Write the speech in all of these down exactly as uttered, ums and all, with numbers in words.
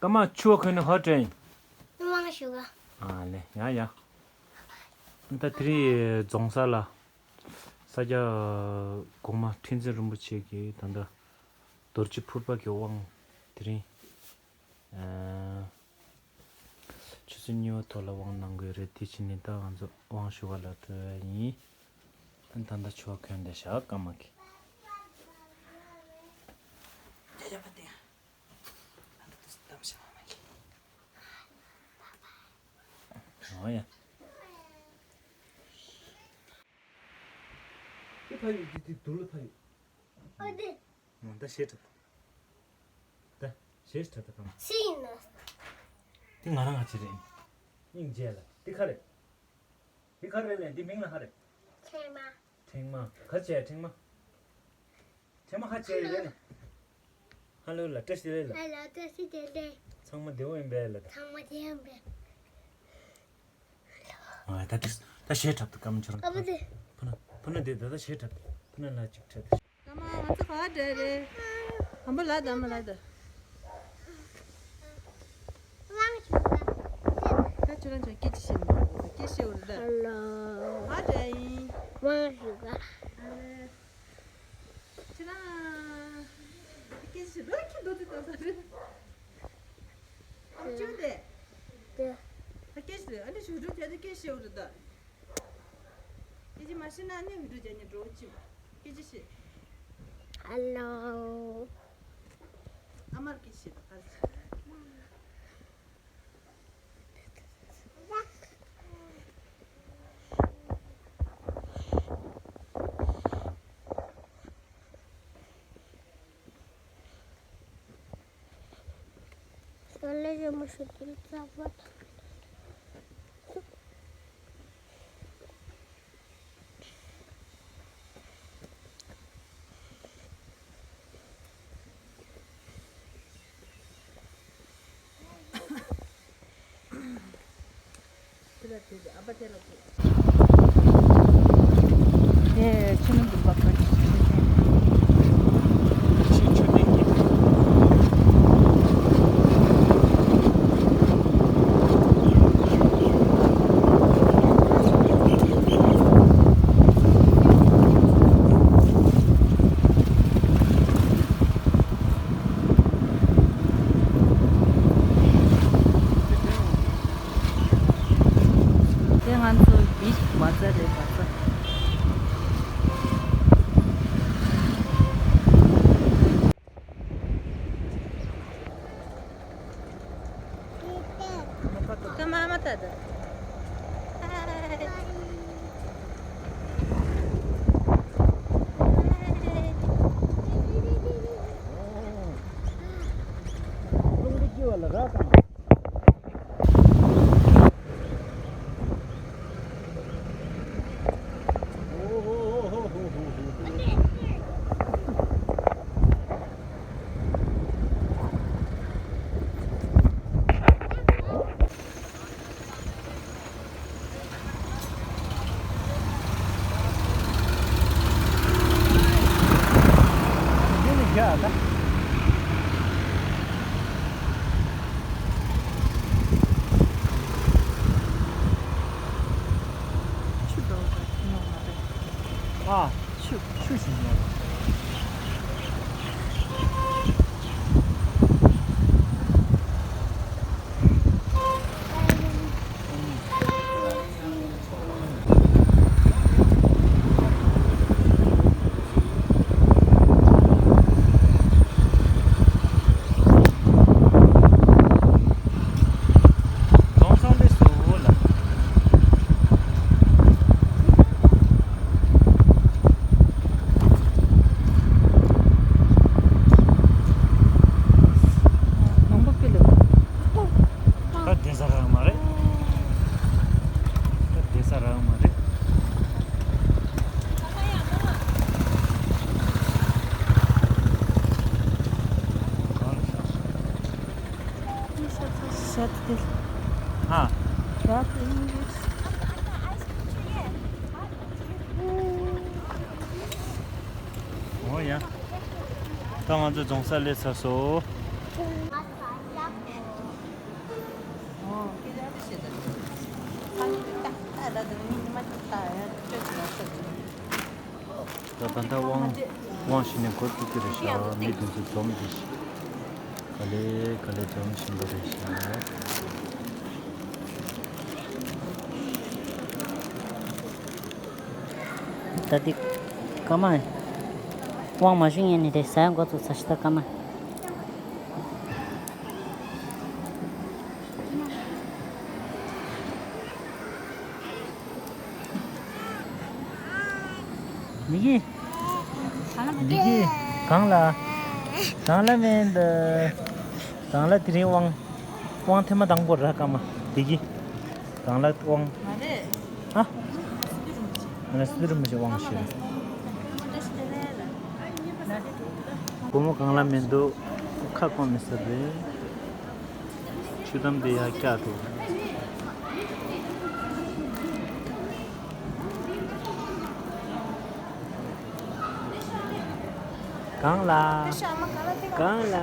སྐར་མ་ཆུ་བ་ཁོན་ནས་ཧོ་དྲན། དབང་ཞུ་ག་ཨ་ལེ་ཡ་ཡ། ད་དེ་རིང་རྫོང་གསར་ལ་ས་སྐྱ་གོང་མ་ཁྲི་འཛིན་རིན་པོ་ཆེ་གི་ད་ལྟ་རྡོ་རྗེ་ཕུར་པ་གི་དབང་དེ་རིང་ཨ་ཆུ་ཚོད་གཉིས་པ་ཐོག་ལ་དབང་གནང་གི་རེད། དེ་ཕྱིན་ནས་ད་ང་ཚོ་དབང་ཞུ་བ་ལ་འགྲོ་ཡ་ཡིན། ད་ལྟ་ཆུ་བ་ཁོན་བསྡད་ཤག་སྐར་མ་གི། འོ་ཡ། འདི་ཕ་ཡུལ་འདི་འདི་དུར་ལ་ཕ་ཡུལ། ཨ་འདི། ད་ཞེ་དྲག་ད་ཞེ་དྲག་ད་གང་། སི་ཡིན་ན། འདི་ང་རང་ང་ཅི་རེད། སྙིང་རྗེ་ལ་འདི་ཁ་རེད། འདི་ཁ་རེད་ལས་འདི་མིང་ལ་ཁ་རེད། ཁྲེང་མ། ཁྲེང་མ། ག་བྱས་ཁྲེང་མ། ཁྲེང་མ་ཧ་ཅེ་རེད་ལ། ཧ་ལོ་ལ་བཀྲ་ཤིས་རེད་ལ། ཧ་ལོ་བཀྲ་ཤིས་བདེ་ལེགས། ཚང་མ་བདེ་བོ་ཡིན་པས་ལ། ཚང་མ་བདེ་ཡིན་པས། ཨ་ད་དེ་ད་ཞེ་དྲག་ད་སྐར་མ་ཁྱོད་རང་ཨ་ཕ་དེ། ཕ་ན་ཕ་ན་དེ་ད་ད་ཞེ་དྲག་ཕ་ན་ལ་ཅིག་ཁྲེད། ཨ་མ་ང་ཚོ་ག་བྲལ་རེད། ཨ་མ་ལ་ད་ཨ་མ་ལ་ད། ད་ཁྱོད་རང་ཚོ་སྐད་ཆ་བཤད་མི་འདུག་སྐད་བཤད་འོ་རེད་ད། ཧ་ལོ། ག་བྲལ་ཡིན། དབང་ཞུ་ག་ཁྱེད་རང་སྐད་ཆ་རོ་ཁྱི་རྡོ་རྩེ་བཏང་ས་རེད། ཨ་ཅོ་དེ། དེ། ད་སྐད་ཆ་རེད། ཨ་ནི་ཞུ་རུ་དེ་དེ་སྐད་ཆ་བཤད་འོ་རེད་ད། སྐད་ཆ་མ་བཤད་ན་ཨ་ནི་ཞུ་རུ་དེ་ནི་འགྲོ་གི་ཅི། སྐད་ཆ་བཤད། ཧ་ལོ། ཨ་མར་སྐད་ཆ་བཤད་ད་ག་རེ་བྱེད། ས་ལེ་རི་མོ་ཞིག་ཏུ་ཙག་པ་དང་། དེ་ལ་དེ་ཨ་ཕ་དེ་ལ་དེ། དེ་ཆུ་ནུ་འདུག་པ་ག་ཆུ་ཆུ་ཆུ་ཆུ་ཆུ་ཆུ་ཆུ། དེ་ང་ཚོ་བི་ཅི་བ་ཙ་རེད་བ་ཙ། ད་མ་མ་ད་ད། རླུང་འདི་སྐྱིད་པ་ལ་ར་དང་། ཆུ་འགྲོ་བ་ཉོ་མ་རེད། ཨ། ཆུ། ཆུ་ཞིག་ཉོ། རྫོང་སར་སླེབས་སོང་ལགས། མང་པོ་ཕུལ་ལོ། ད་བསྡད་ས་རག་མ་རེད། ད་བསྡད་ས་རག་མ་རེད། ཨ། འོ་ཡ། ད་ང་ཚོ་རྫོང་སར་སླེབས་ཚར་སོང་། ད་ད་ལྟ་དབང་དབང་བྱས་ནས་འགོ་བཙུགས་ཀྱི་རེད་ཤག་མི་དེ་ཚོ་འཛོམས་ཀྱི་ཤག་ག་ལེ་ག་ལེ་འཛོམས་བཞིན་པ་རེད་ཤག་ད་འདི་ཀ་མ། དབང་མ་ཞུ་ཉན་ནི་རེད། ཟ་ཡ་འགོ་བཙུགས་ཚར་ཤག་ད་ཀ་མ། འདི་གི་འདི་གི་གང་ལ། གང་ལ་མེད་འདི། གང་ལ་དེ་རིང་དབང་། དབང་ཐེངས་མ་དང་པོ་ར་ཀ་མ། འདི་གི་གང་ལ་དབང་། ཨ། ང་ལ་སི་རུ་མི་ཞིག་དབང་ཞེས། སྒོར་མོ་གང་ལ་མི་འདུག་ཁ་སྐོང་མི་ཟེར་རེད། ཆུ་དམ་དེ་ཡར་བཀྱག་འདུག་གང་ལ། གང་ལ།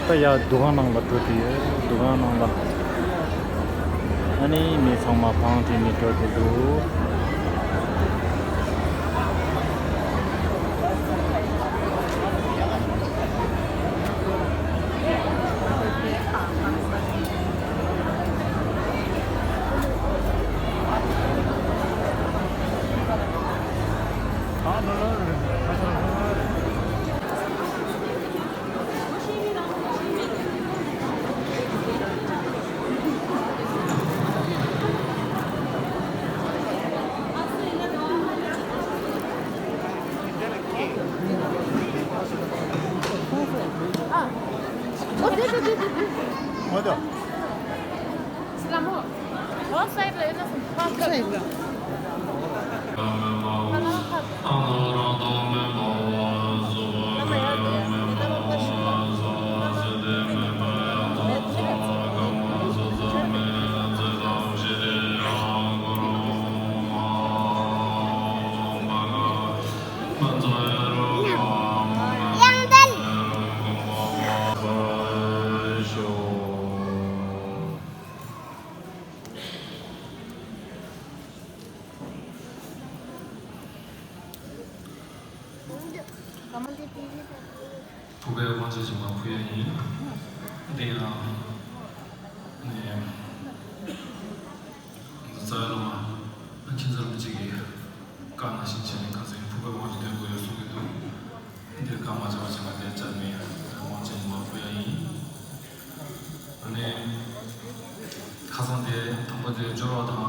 ད་ཡ་འདུ་ཁང་ནང་ལ་འགྲོ་དུས་འདུ་ཁང་ནང་ལ་ཨ་ནི་མི་ཚང་མ་བང་སྒྲིག་ནས་འགྲོ་དུས་འདུག་ཕུར་པའི་དབང་ཆེན་ཆེན་མོ་ཕུལ་ཡ་ཡིན། དེ་ཡང་ནས་རྩ་བའི་བླ་མ་མཁྱེན་བརྩེ་རིན་པོ་ཆེ་གིས་བཀའ་ནང་བཞིན་བྱས་ནས་ཁ་སང་ཕུར་པའི་དབང་ཆེན་འདོན་དགོས་ཡོད་གསུང་གི་འདུག་འདིར་བཀའ་མ་བཅག་པ་བྱས་ན་དེ་བཅར་མེད། དབང་ཆེན་ཆེན་མོ་ཕུལ་ཡ་ཡིན། ཨ་ནི་ཁ་སང་དེ་དང་པོ་དེ་འབྱོར་བ་དང་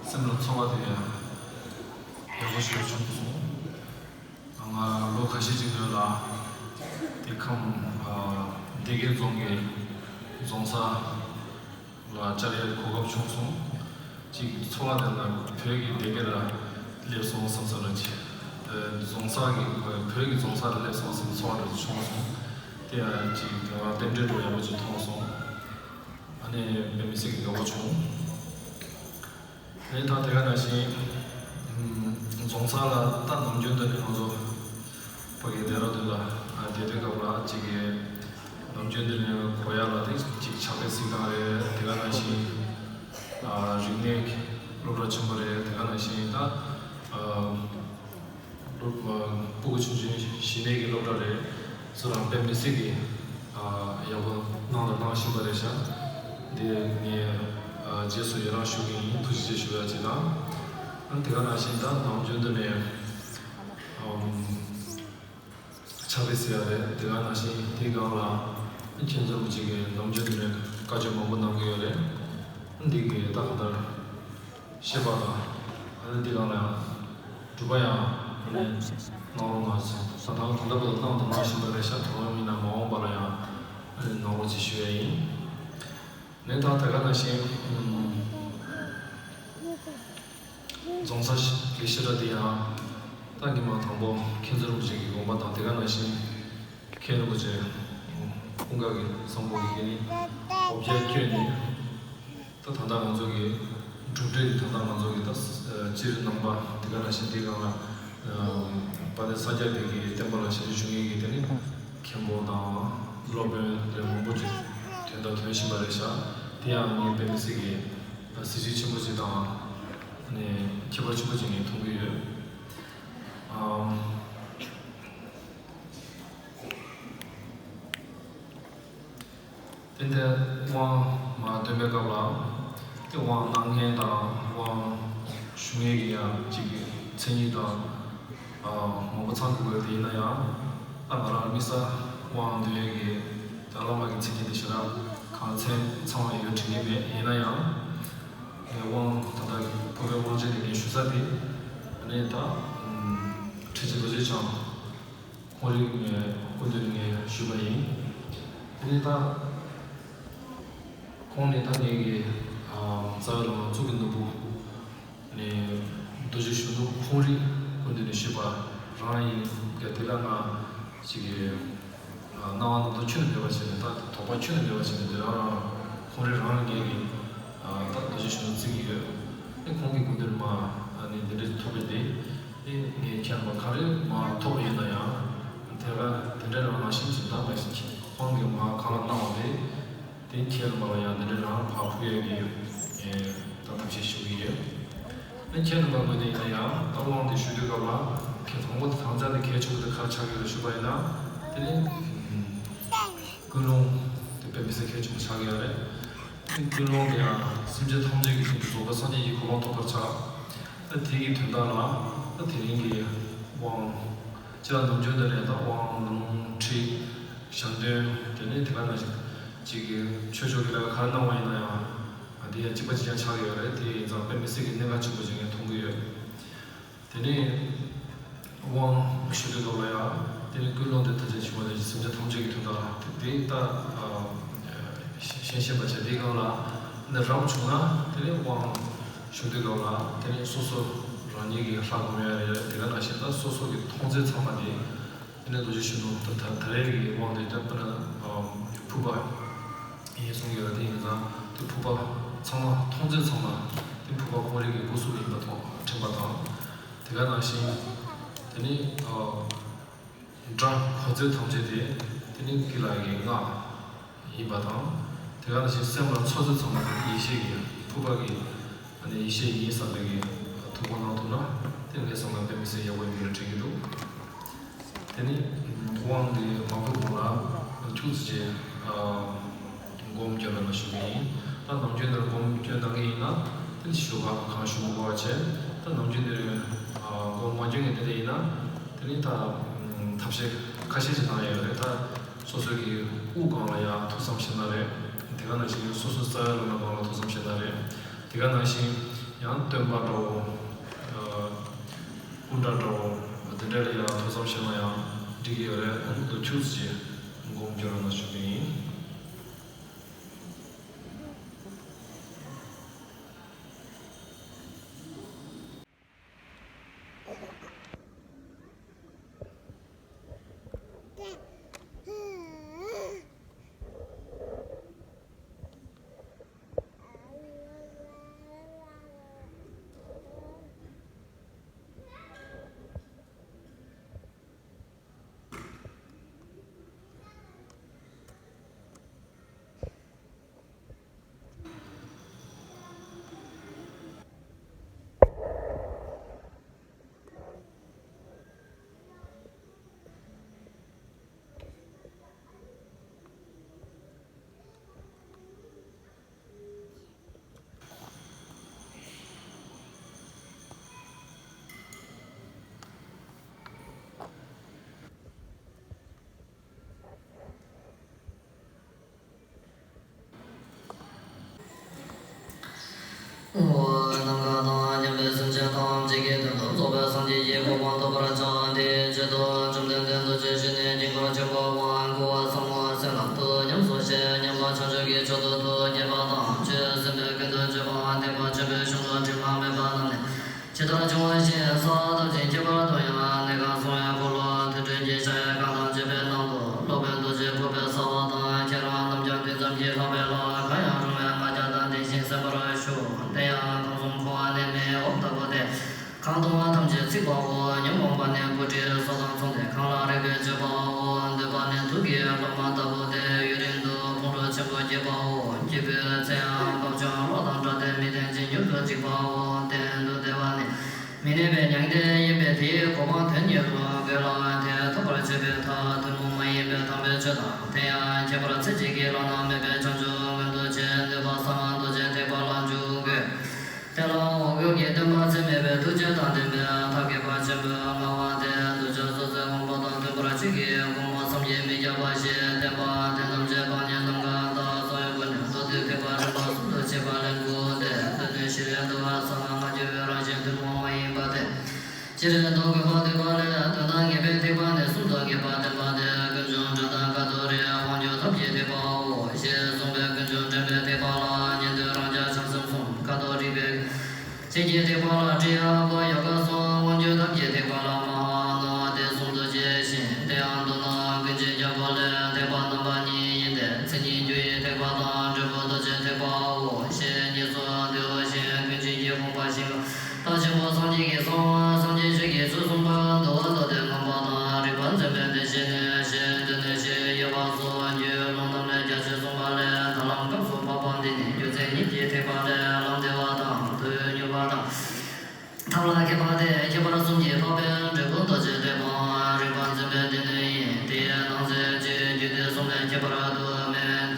སེམས་ལ་ཚོར་བ་དེ་ཡག་པོ་ཞིག་བྱུང་སོང་། ང་ལོ་ཁ་ཤས་ཅིག་སྔོན་ལ་དེ་ཁམས་ཨ་སྡེ་དགེ་རྫོང་གི་རྫོང་སར་ ལ་བཅར་ཡའི་གོ་སྐབས་བྱུང་སོང་། གཅིག་ཚོར་བ་དེ་ལ་བོད་ཀྱི་སྡེ་དགེ་ལ་སླེབས་སོང་བསམ་ས་ར་ཅིག་རྫོང་སར་གྱི་བོད་ཀྱི་རྫོང་སར་སླེབས་སོང་བསམ་ཚོར་བ་ར་ཅིག་བྱུང་སོང་། དེ་ཡང་གཅིག་དེ་བ་རྟེན་འབྲེལ་འགྲོ་ཡག་པོ་ཅིག་མཐོང་སོང་། ཨ་ནི་དཔེ་མི་སྲིད་ཀྱི་དགའ་པོ་བྱུང་། ཨ་ནི་ད་དེ་ག་ནང་བཞིན་རྫོང་སར་ལ་ད་ནམ་རྒྱུན་དུ་ནི་ང་ཚོ་ཕ་གི་ལྡེ་ར་ལྡུན་ལ་བསྡད་དུས་སྐབས་ལ་གཅིག་གི་ནམ་རྒྱུན་དུ་ནི་གོ་ཡ་ལ་དེ་གཅིག་ཕྱག་དཔེ་གཟིགས་སྟངས་རེད། དེ་ག་ནང་བཞིན་རིག་གནས་སློབ་གྲྭ་ཆེན་པོ་རེད། དེ་ག་ནང་བཞིན་ད་སློབ་སྤུ་གུ་ཆུང་ཆུང་གཞི་ནས་ཀྱི་སློབ་གྲྭ་རེད། སུ་རང་དཔེ་མི་སྲིད་ཀྱི་ཡག་པོ་གནང་དང་གནང་བཞིན་པ་རེད་ཤག་འདི་ངས་རྗེས་སུ་ཡི་རང་ཞུ་གི་ཡིན། ཐུགས་རྗེ་ཆེ་ཞུ་ཡ་ཅིག་དང་། དེ་ག་ནང་བཞིན་ད་ནམ་རྒྱུན་དུ་ནས་ཕྱག་དཔེ་གཟིགས་ཡ་རེད། དེ་ག་ནང་བཞིན་དེའི་སྒང་ལ་མཁན་ཟུར་པོ་ཅིག་གིས་ནམ་རྒྱུན་དུ་ནས་བཀའ་ཆོས་མང་པོ་གནང་གི་ཡོད་རེད། འདི་གི་ད་ག་ལྟར་ཤེས་པ་དང་། ཨ་ནི་འདི་གང་ལ་ཡང་སྒྲུབ་པ་ཡང་ཨ་ནི་གནང་རོགས་གནང་ཟེར། ད་ལྟ་ད་ལྟ་བར་དུ་གནང་དང་གནང་བཞིན་པ་རེད་ཤག་དོ་སྣང་མིན་ན་མ་འོངས་པ་ལ་ཡང་ཨ་ནི་གནང་རོགས་ཅེས་ཞུ་ཡ་ཡིན། ནས་ད་དེ་ག་ནང་བཞིན་རྫོང་སར་གྱི་བཤད་གྲྭ་འདི་ཡང་ད་ཉི་མ་དང་པོ་མཁན་ཟུར་རིན་པོ་ཆེ་གི་དགོངས་པ་དང་། དེ་ག་ནང་བཞིན་མཁན་རིན་པོ་ཆེ་ཀུན་དགའ་གི་བཟང་པོ་གི་ནི་འོ་བརྒྱལ་བསྐྱོན་ནས། ད་ད་ལྟ་ང་ཚོ་གི་གྲུབ་འབྲས་འདི་ད་ལྟ་ང་ཚོ་གི་ད་སྤྱིར་ནང་པ་འདི་ག་ལ་ཞིག་འདི་གང་ལ་དཔལ་ལྡན་ས་སྐྱ་པའི་གི་བསྟན་པ་ལ་ཞབས་ཕྱི་ཞུ་མཁན་གི་དེ་ནི་མཁན་པོ་དང་སློབ་དཔོན་དེ་མང་པོ་ཅིག་ཐོན་དང་ཐོན་བཞིན་པ་རེད་ཤག་དེ་ཡང་ངས་དཔེ་མི་སྲིད་གི་གཟི་བརྗིད་ཆེན་པོ་ཅིག་དང་ནི་ཁྱད་པར་ཆེན་པོ་ཅིག་ངས་མཐོང་གི་ཡོད། ཨམ། དེ་འདྲའི་དབང་མར་འདོན་པའི་སྐབས་ལ་དེ་དབང་གནང་མཁན་དང་དབང་ཞུ་མཁན་གྱི་ཡང་གཅིག་གི་མཚན་ཉིད་དང་མང་པོ་ཚང་དགོས་དེ་ཡིན་ན་ཡང་། ད་ང་རང་དམིགས་བསལ་དབང་འདོན་ཡས་ཀྱི་ད་བླ་མ་གི་མཚན་ཉིད་དེ་ཞེ་དྲག་གང་མཚན་ཚང་བ་ཡོད་དྲན་གྱི་མེད། ཡིན་ན་ཡང་དབང་ད་ལྟ་བོད་པའི་དབང་ཆེན་དེ་ངས་ཞུ་ས་དེ་ནས་ད་ཁྲི་ཆེན་རྡོ་རྗེ་འཆང་ཁོང་རིག་ནས་སྐུ་མདུན་ནས་ཞུས་པ་ཡིན། དེ་ནས་ད་ཁོང་ནས་ད་ངེད་ཀྱི་རྩ་བའི་བླ་མ་གཙུག་གི་ནོར་བུ་ནས་རྡོ་རྗེ་གཞོན་ནུ་ཁོང་རིག་སྐུ་མདུན་ནས་ཞུས་པ་རང་ཡིན་ཀྱང་། དེ་ལ་ང་ཅིག་གི་སྣང་བ་རྣམ་རྟོག་ཁྱོན་ནས་མེད་པ་བྱས་ནས། ད་དོགས་པ་ཁྱོན་ནས་མེད་པ་བྱས་ནས་དེ་རང་རང་ཁོང་རིག་རང་ངེད་ཀྱི་ད་རྡོ་རྗེ་གཞོན་ནུ་བརྩི་གི་ཡོད། ཨེ་ཁོང་གི་སྐུ་མདུན་མ་ནས་འདི་འདྲ་ཐོབ་པའི་དེ། ཨེ་ངས་ཁྱེད་རྣམ་པ་ག་རེ་མ་ཐོབ་ཡིན་ན་ཡང་དེ་ག་དེ་འདྲ་རང་མ་ཤེས་ཀྱི་ད་མ་ཤེས་ཀྱི་ཁོང་གིས་མ་གང་ལ་གནང་བ་དེ་དེ་ཁྱེད་རྣམ་པ་ལ་ཡང་འདི་འདྲ་རང་ཕར་ཕུལ་ཡས་ཀྱི་ཨེ་ད་ཐབས་ཤེས་ཞུ་གི་ཡོད། ཨེ་ཁྱེད་རྣམ་པ་ངོས་ནས་ཡིན་ན་ཡང་ད་དབང་དེ་ཞུ་དུས་སྐབས་ལ་གལ་དང་པོ་དེ་དང་ཆ་དེ་གལ་ཆེན་པོ་དེ་ག་རེ་ཆགས་ཀྱི་རེད་ཞུས་པ་ཡིན་ན། དེ་ནི་ཀུན་སློང་དེ་དཔེ་མི་སྲིད་གལ་ཆེན་པོ་ཆགས་ཀྱི་ཡོད་རེད། ཀུན་སློང་དེ་ཡང་སེམས་ཅན་ཐམས་ཅད་ཀྱི་དོན་དུ་རྫོགས་པའི་སངས་རྒྱས་ཀྱི་གོ་འཕང་ཐོབ་པར་བྱ། ད་དེ་གི་དོན་དག་ལ་ད་དེ་རིང་གི་དབང་ཅིག་ལ་ནམ་རྒྱུན་དེ་ནས་ད་དབང་ལུང་ཁྲིད་ཞལ་འདོན་དེ་ནས་དེ་ག་ནང་བཞིན་ཅིག་གི་ཆོས་ཕྱོགས་ཀྱི་ལས་ཀ་ག་རེ་གནང་བ་ཡིན་ན་ཡང་དེ་ཡང་གཅིག་པ་གཅིག་རྐྱང་ཆགས་ཀྱི་ཡོད་རེད། དེ་ཡིན་ཙང་དཔེ་མི་སྲིད་ཀྱི་གནད་འགག་ཆེན་པོ་ཅིག་ངས་མཐོང་གི་ཡོད། དེ་ནས་དབང་ཞུ་དུས་སྐབས་ལ་ཡང་དེ་ནས་ཀུན་སློང་དེ་ད་ཆ་བྱུང་བ་ནས་སེམས་ཅན་ཐམས་ཅད་ཀྱི་དོན་དག་དེ་ད་ཤེས་ཤེས་པ་བྱས། དེའི་སྒང་ལ་ནི་རབ་བྱུང་ན་དེ་ནས་དབང་ཞུ་དུས་སྐབས་ལ་དེ་ནས་སོ་སོ་རང་ཉིད་ཀྱི་ལྷ་སྒོམ་ཡ་རེད། དེ་ག་ནང་བཞིན་ད་སོ་སོ་གི་མཐོང་ཚད་ཚང་མ་དེ་དེ་ནས་རྡོ་རྗེ་གཞོན་ནུ་ད་ད་རེས་ཀྱི་དབང་དེ་ད་དཔེར་ན་ཕུར་པ་ཡིན་གསུང་གི་ཡོད་རེད། དེ་ཡིན་ཙང་དེ་ཕུར་པ་ཚང་མ་མཐོང་ཚད་ཚང་མ་དེ་ཕུར་པ་ཁོང་རང་གི་སྐུ་གཟུགས་ཡིན་པ་མཐོང་དྲན་པ་དང་། དེ་ག་ནང་བཞིན་དེ་ནི་སྒྲ་གོ་ཚད་ཐམས་ཅད་དེ་དེ་ནི་ཀུན་ལ་གི་སྔགས་ཡིན་པ་དང་། དེ་ག་ནང་བཞིན་སེམས་ལ་ཚོར་ཚད་ཚང་མ་དེ་ཡེ་ཤེས་ཀྱི་ཕུར་པ་གི་ཨ་ནི་ཡེ་ཤེས་ཡིན་བསམ་པའི་གི་ཐུགས་དགོངས་གནང་ཐུབ་ན་དེ་ངས་བསམ་ན་དཔེ་མི་སྲིད་ཡག་པོ་ཡིན་པ་དྲན་གྱི་འདུག་དེ་ནི་དབང་འདི་མ་ཕུལ་གོང་ལ་ཁྱུག་ཙམ་ཅིག་སྒོམ་རྒྱབ་རོགས་གནང་ཞུ་གི་ཡིན། ད་ནམ་རྒྱུན་ནས་སྒོམ་སྐྱོན་གནང་གི་ཡིན་ན་དེ་ནི་ཞུ་ག་གང་ཞུ་མི་དགོས་པ་བྱས། ད་ནམ་རྒྱུན་ནས་སྒོམ་མ་སྐྱོན་གྱི་དེ་འདྲ་ཡིན་ན་དེ་ནི་ད་ཐབས་ཤེས་ཁ་ཤས་ཅིག་གནང་ཡ་ཡོད་རེད། ད་སོ་སོ་གི་དབུ་སྒང་ལ་ཡ་ཐུགས་བསམ་བཞེས་ན་རེད། དེ་ག་ནང་བཞིན་སོ་སོའི་རྩ་བའི་བླ་མ་སྒང་ལ་ཐུགས་བསམ་བཞེས་ན་རེད། དེ་ག་ནང་བཞིན་ཡང་སྟོན་པ་འདྲ་བོ། སྐུ་འདྲ་འདྲ་བོ། དེ་འདྲ་ལ་ཡང་ཐུགས་བསམ་བཞེས་ན་ཡང་འགྲིག་གི་ཡོད་རེད། ཨ་ནི་ལོ་ཁྱུག་ཙམ་ཅིག་སྒོམ་རྒྱབ་རོགས་གནང་ཞུ་གི་ཡིན། རྡོ་རྗེ་སྤྱན་ནི་དཀྱིལ་འཁོར་ཆེན་པོའམ་བསྐོར་བ་ཟབ་མོ་གསལ་ལམ་དུ་ཉམས་སུ་བཞེས། མཉམ་པར་ཕྱོགས་བཅུ་གི་ཕྱོགས་བཅུ་དུ་རྒྱས་པ་དང་། ཆོས་སེམས་དཔའི་ཀུན་ཏུ་སྤྱོད་པ་ཐེག་པ་ཆེན་པོའི་གཞུང་ལུགས་དྲི་མ་མེད་པ་རྣམས་ནི། ཇི་ལྟར་བྱུང་བ་བཞིན་བསམ་བཏབ་ཅིང་ཁྱད་པར་དུ་ཡང་གནས་ཁང་གསུང་བའི་འཁོར་ལོ་ཐོས་གྲོལ་གྱི་ཕྱག་གཡས་བསྐང་དང་བཅས་པའི་ནང་དུ་སློབ་དཔོན་རྡོ་རྗེ་ཕུར་པའི་ས་བོན་དང་ཁྱེད་རང་རྣམས་ཀྱང་དུས་ཙམ་གྱིས་ལྷག་པའི་ལྷ་གང་ཡང་རུང་བའི་ལྔ་བརྒྱ་དང་ལྡན་ཞིང་གསན་པར་ཞུ། དེ་ཡང་ཁང་གསུམ་འཁོར་བ་ནི་མེའི་འོབས་ལྟ་བུ་སྟེ། གང་གཏོང་བ་ཐམས་ཅད་ཚིག་པའོ། ཉོན་མོངས་པ་ནི་སྤུ་གྲིའི་སོ་དང་མཚུངས་ཏེ། གང་ལ་རེག་པས་གཅོད་པའོ། འདོད་པ་ནི་དུག་གི་ལོ་མ་ལྟ་བུ་སྟེ། ཡུན་རིང་དུ་ཕུང་འགྲོ་ཆེན་པོ་བསྐྱེད་པའོ། སྐྱེས་བུའི་ཚེའང་འབབ་ཆུ་གློག་དང་འདྲ་སྟེ་མི་ལྡན་ཅིང་མྱུར་དུ་འཇིག་པའོ། གཏན་དུ་བདེ་བ་ནི་མི་གནས་པའི་མྱང་འདས་ཡིན་པས། དེའི་གོ་འཕང་དོན་གཉེར་དུ་དགོས་ལ། དེ་ཐོབ་པར་བྱེད་པའི་ཐབས་ཐུན་མོང་མ་ཡིན་པའི་དམ་པའི་ཆོས་དང་། དེ་ཡང་ཁྱད་པར་ཚད་གཅིག་གི་བླ་ན་མེད་པའི་བྱང་ཆུབ་མངོན་དུ་བྱེད་ནུས་པ་གསང་སྔགས་རྡོ་རྗེ་ཐེག་པ་ལ་འཇུག་དགོས། དེ་ལའང་འོག་ཡུལ་གྱི་སྟོན་པ་ཚད་མེད་པའི་ཐུགས་རྗེ་དང་ལྡན་པའི་ཐབས་མཁས་པ་ཆེན་པོས་མངའ་དབང་དེ་གདུལ་བྱ་སོ་སོའི་དབང་པོ་དང་མཐུན་པར་ཆོས་ཀྱི་དབང་པོ་བསམ་གྱིས་མི་ཁྱབ་པ་ཞིག་བསྟན་པ། དེ་རྣམས་ཀྱི་བག་ཉལ་ནམ་མཁའ་ལྟར་སོགས་ཡོད་པ་ནས། མདོ་སྡེ་ཐེག་པ་རིམ་པ་གསུམ་དུ་ཕྱེ་བ་ལས་འགོ་སྟེ། སྡེ་སྣོད་བཞི་ལས་འདུལ་བ་གསང་སྔགས་སྔ་འགྱུར་བའི་རང་བཞིན་ཐུན་མོང་མ་ཡིན་པ་སྟེ། སྤྱིར་མདོ་དགོས་པ་འདུས་པ་ལས། དོན་དམ་ངེས་པའི་ཐེག་པ་ནི་གསུམ་དུ་ངེས་པ་བསྟན་པ་སྟེ། ཀུན་འབྱུང་སྒྲ་དང་ཀ་ཏོ་རི་དབང་སྒྱུར་ཐབས་ཀྱི་ཐེག་པའོ་ཞེས་གསུངས་པས། ཀུན་འབྱུང་དྲན་པའི་ཐེག་པ་ལ་ཉན་ཐོས་རང་རྒྱལ་བྱང་སེམས་གསུམ། ཀ་ཏོ་རི་པའི་ཆོས་ཀྱི་ཐེག་པ་ལ་ཀྲི་ཡ་པ་ཡོ་ག་གསུམ། དབང་སྒྱུར་ཐབས་ཀྱི་ཐེག་པ་ལ་མ་ཧཱ་ནུ་སྟེ་གསུམ་དུ་ཕྱེ་ཞིང་། དེ་ཡང་མདོར་ན་ཀུན་མཁྱེན་རྒྱལ་པོ་ལས་ཐེག་པ་རྣམ་པ་གཉིས་ཡིན་ཏེ། མཚན་ཉིད་རྒྱུ་ཡི་ཐེག་པ་དང་འབྲས་བུ་རྡོ་རྗེ་ཐེག་པའོ་ཞེས་གཉིས་སུ་འདུས་ཤིང་། ཀུན་མཁྱེན་གྱི་དགོངས་པ་བཞིན་དུ། ད་ཆེན་པོ་སངས་རྒྱས་ཀྱིས་གསང་བ་སངས་རྒྱས་ཆོས་ཀྱི་ཚུལ་གསུངས་པ་འདུལ་བ་མདོ་སྡེ་མངོན་པ་དང་། རིགས་པ་འཛིན་པའི་བདེན་བཞི་ནི་ཞེས་འདོད་ནི་ཞིག་ཡོད་པ་སོགས་རྒྱུད་ལུང་རྣམས་ལས་རྒྱ་ཆེར་གསུངས་པ་ལས། ད་ལམ་སྐབས་སུ་བབ་པ་འདི་ནི་རྒྱུ་མཚན་ཉིད་ཀྱི་ཐེག་པ་ལས། ལམ་བདེ་བ་དང་དུས་མྱུར་བ་དང་། ཐབས་ལ་མཁས་པ་སྟེ། ཁྱད་པར་གསུམ་གྱིས་འཕགས་པའི་འབྲས་བུ་རྡོ་རྗེ་ཐེག་པའམ། རིགས་པ་འཛིན་པའི་སྡེ་སྣོད་ཡིན། དེའི་ནང་གསེས་ཀྱི་རྒྱུད་སྡེ་གསུམ་ལས་ཁྱད་པར་དུ་མེད།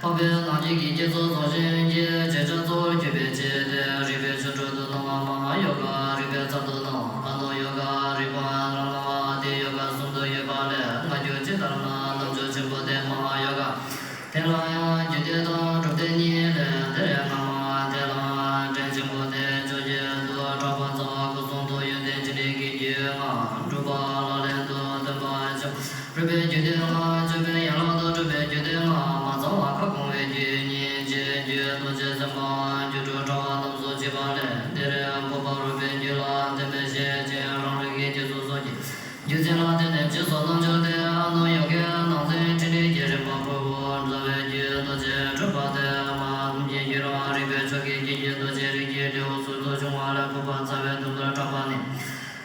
འཕགས་པའི་ནང་རྒྱུད་ཀྱི་བསྐྱེད་རྫོགས་རྫོགས་ཆེན་གྱི་བརྗོད་བྱ་གཙོ་བོར་གྱུར་པའི་ཕྱིར་ཏེ། རིགས་པའི་ཆོ་འཕྲུལ་དུ་སྣང་བ་མ་ཧཱ་ཡོ་ག། རིགས་པའི་ཚབ་ཏུ་སྣང་བ་ཨ་ནུ་ཡོ་ག། རིགས་པ་རང་སྣང་བ་ཨ་ཏི་ཡོ་ག་གསུམ་དུ་ཡོད་པ་ལས། སྔ་འགྱུར་སྤྱི་ལྟར་ན་རྣམ་འཇོག་ཆེན་པོ་སྟེ་མ་ཧཱ་ཡོ་ག། དེ་ལ་ཡང་རྒྱུད་སྡེ་དང་གྲུབ་སྡེ་གཉིས་ལས། དེ་ལས་སྔ་མ་དེ་ལའང་འགྲེལ་ཆེན་པོ་སྟེ། ཕྱོགས་བཅུ་དུ་གྲགས་པ་རྩ་བ་སྐུ་གསུང་ཐུགས་ཡོན་ཏན་ཕྲིན་ལས་ཀྱི་རྒྱུད་ལྔ། སྒྲུབ་པ་ལག་ལེན་དུ་སྟོན་པ་བྱམས། རིག་པའི་རྒྱུད་སྡེ་ལྔ། སྤྱོད་པའི་ཡན་ལག་ཏུ་གྲུབ་པའི་རྒྱུད་སྡེ་ལྔ། མ་ཚང་བ་ཁ་སྐོང་བའི་རྒྱུད་གཉིས། རྗེས་རྒྱུད་རྡོ་རྗེ་སེམས་དཔའ་རྒྱུད་དྲུག་གྲགས་པ་རྣམས་སུ་མཆིས་པ་ལས། འདིར་ཕུར་པ་རུས་པའི་རྒྱུད་ལ་བརྟེན་པའི་ཤེར་ཕྱིན་རང་རིག་གི་རྒྱུད་ཚུལ་སོགས་ཀྱི་རྒྱུ་མཚན་ལ་བརྟེན་ནས་རྗེས་སུ་རྣམ་འཇོག་སྟེ། ཨ་ནུ་ཡོ་གའི་ནང་ཚན་ཕྲིན་ལས་ཀྱི་རིམ་པ་ཕུར་བུ་རྩ་བའི་རྒྱུད་རྡོ་རྗེ་སྤྲུལ་པ་སྟེ། མ་ཧཱ་ཀུན་མཁྱེན་གྱི་རང་རིག་པའི་ཕྱོགས་ཀྱི་རྒྱུད་ཀྱི་རྡོ་རྗེ་རིགས་ཀྱི་ལེའུ་ཚུལ་དུ་བྱུང་བ་ལས། ཕུར་པ་རྩ་བའི་དོན་དུ་གྲགས་པ་ནི།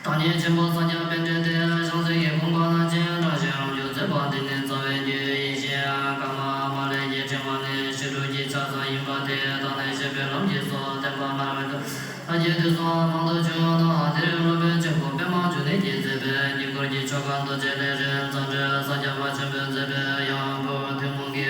བདག་ཉིད་ཆེན་པོ་ས་སྐྱ་པཎྜི་ཏའི་ཞང་ཚིག་གི་དགོངས་པ་ནང་བཞིན་བསྒྲངས་ཤིང་རབ་འཇུག་མཛད་པ་འདི་ནི་རྩ་བའི་རྒྱུད་ཡིན་ཞིང་། ཀ་མ་མ་ལས་ཀྱི་ཕྲེང་བ་ནི་བཤད་སྒྲུབ་ཀྱི་ཕྱག་མཚན་ཡིན་པ་དེ་དག་ནས་བཤད་པའི་ལམ་གྱིས་སུ་བསྟན་པ་སྔར་བས་ལྷག་རྒྱས་དུས་སུ་མང་དུ་བྱུང་ཡོད་ན། དེར་སློབ་དཔོན་ཆེན་པོ་པདྨ་འབྱུང་གནས་ཀྱིས་མཛད་པའི་དཀྱིལ་འཁོར་གྱི་ཆོ་ག་རྡོ་རྗེ་ལས་རིམ་རྩ་འགྲེལ་ས་སྐྱ་པ་ཆེན་པོས་མཛད་པའི་ཡང་སྒོས་ཐུན་མོང་གི་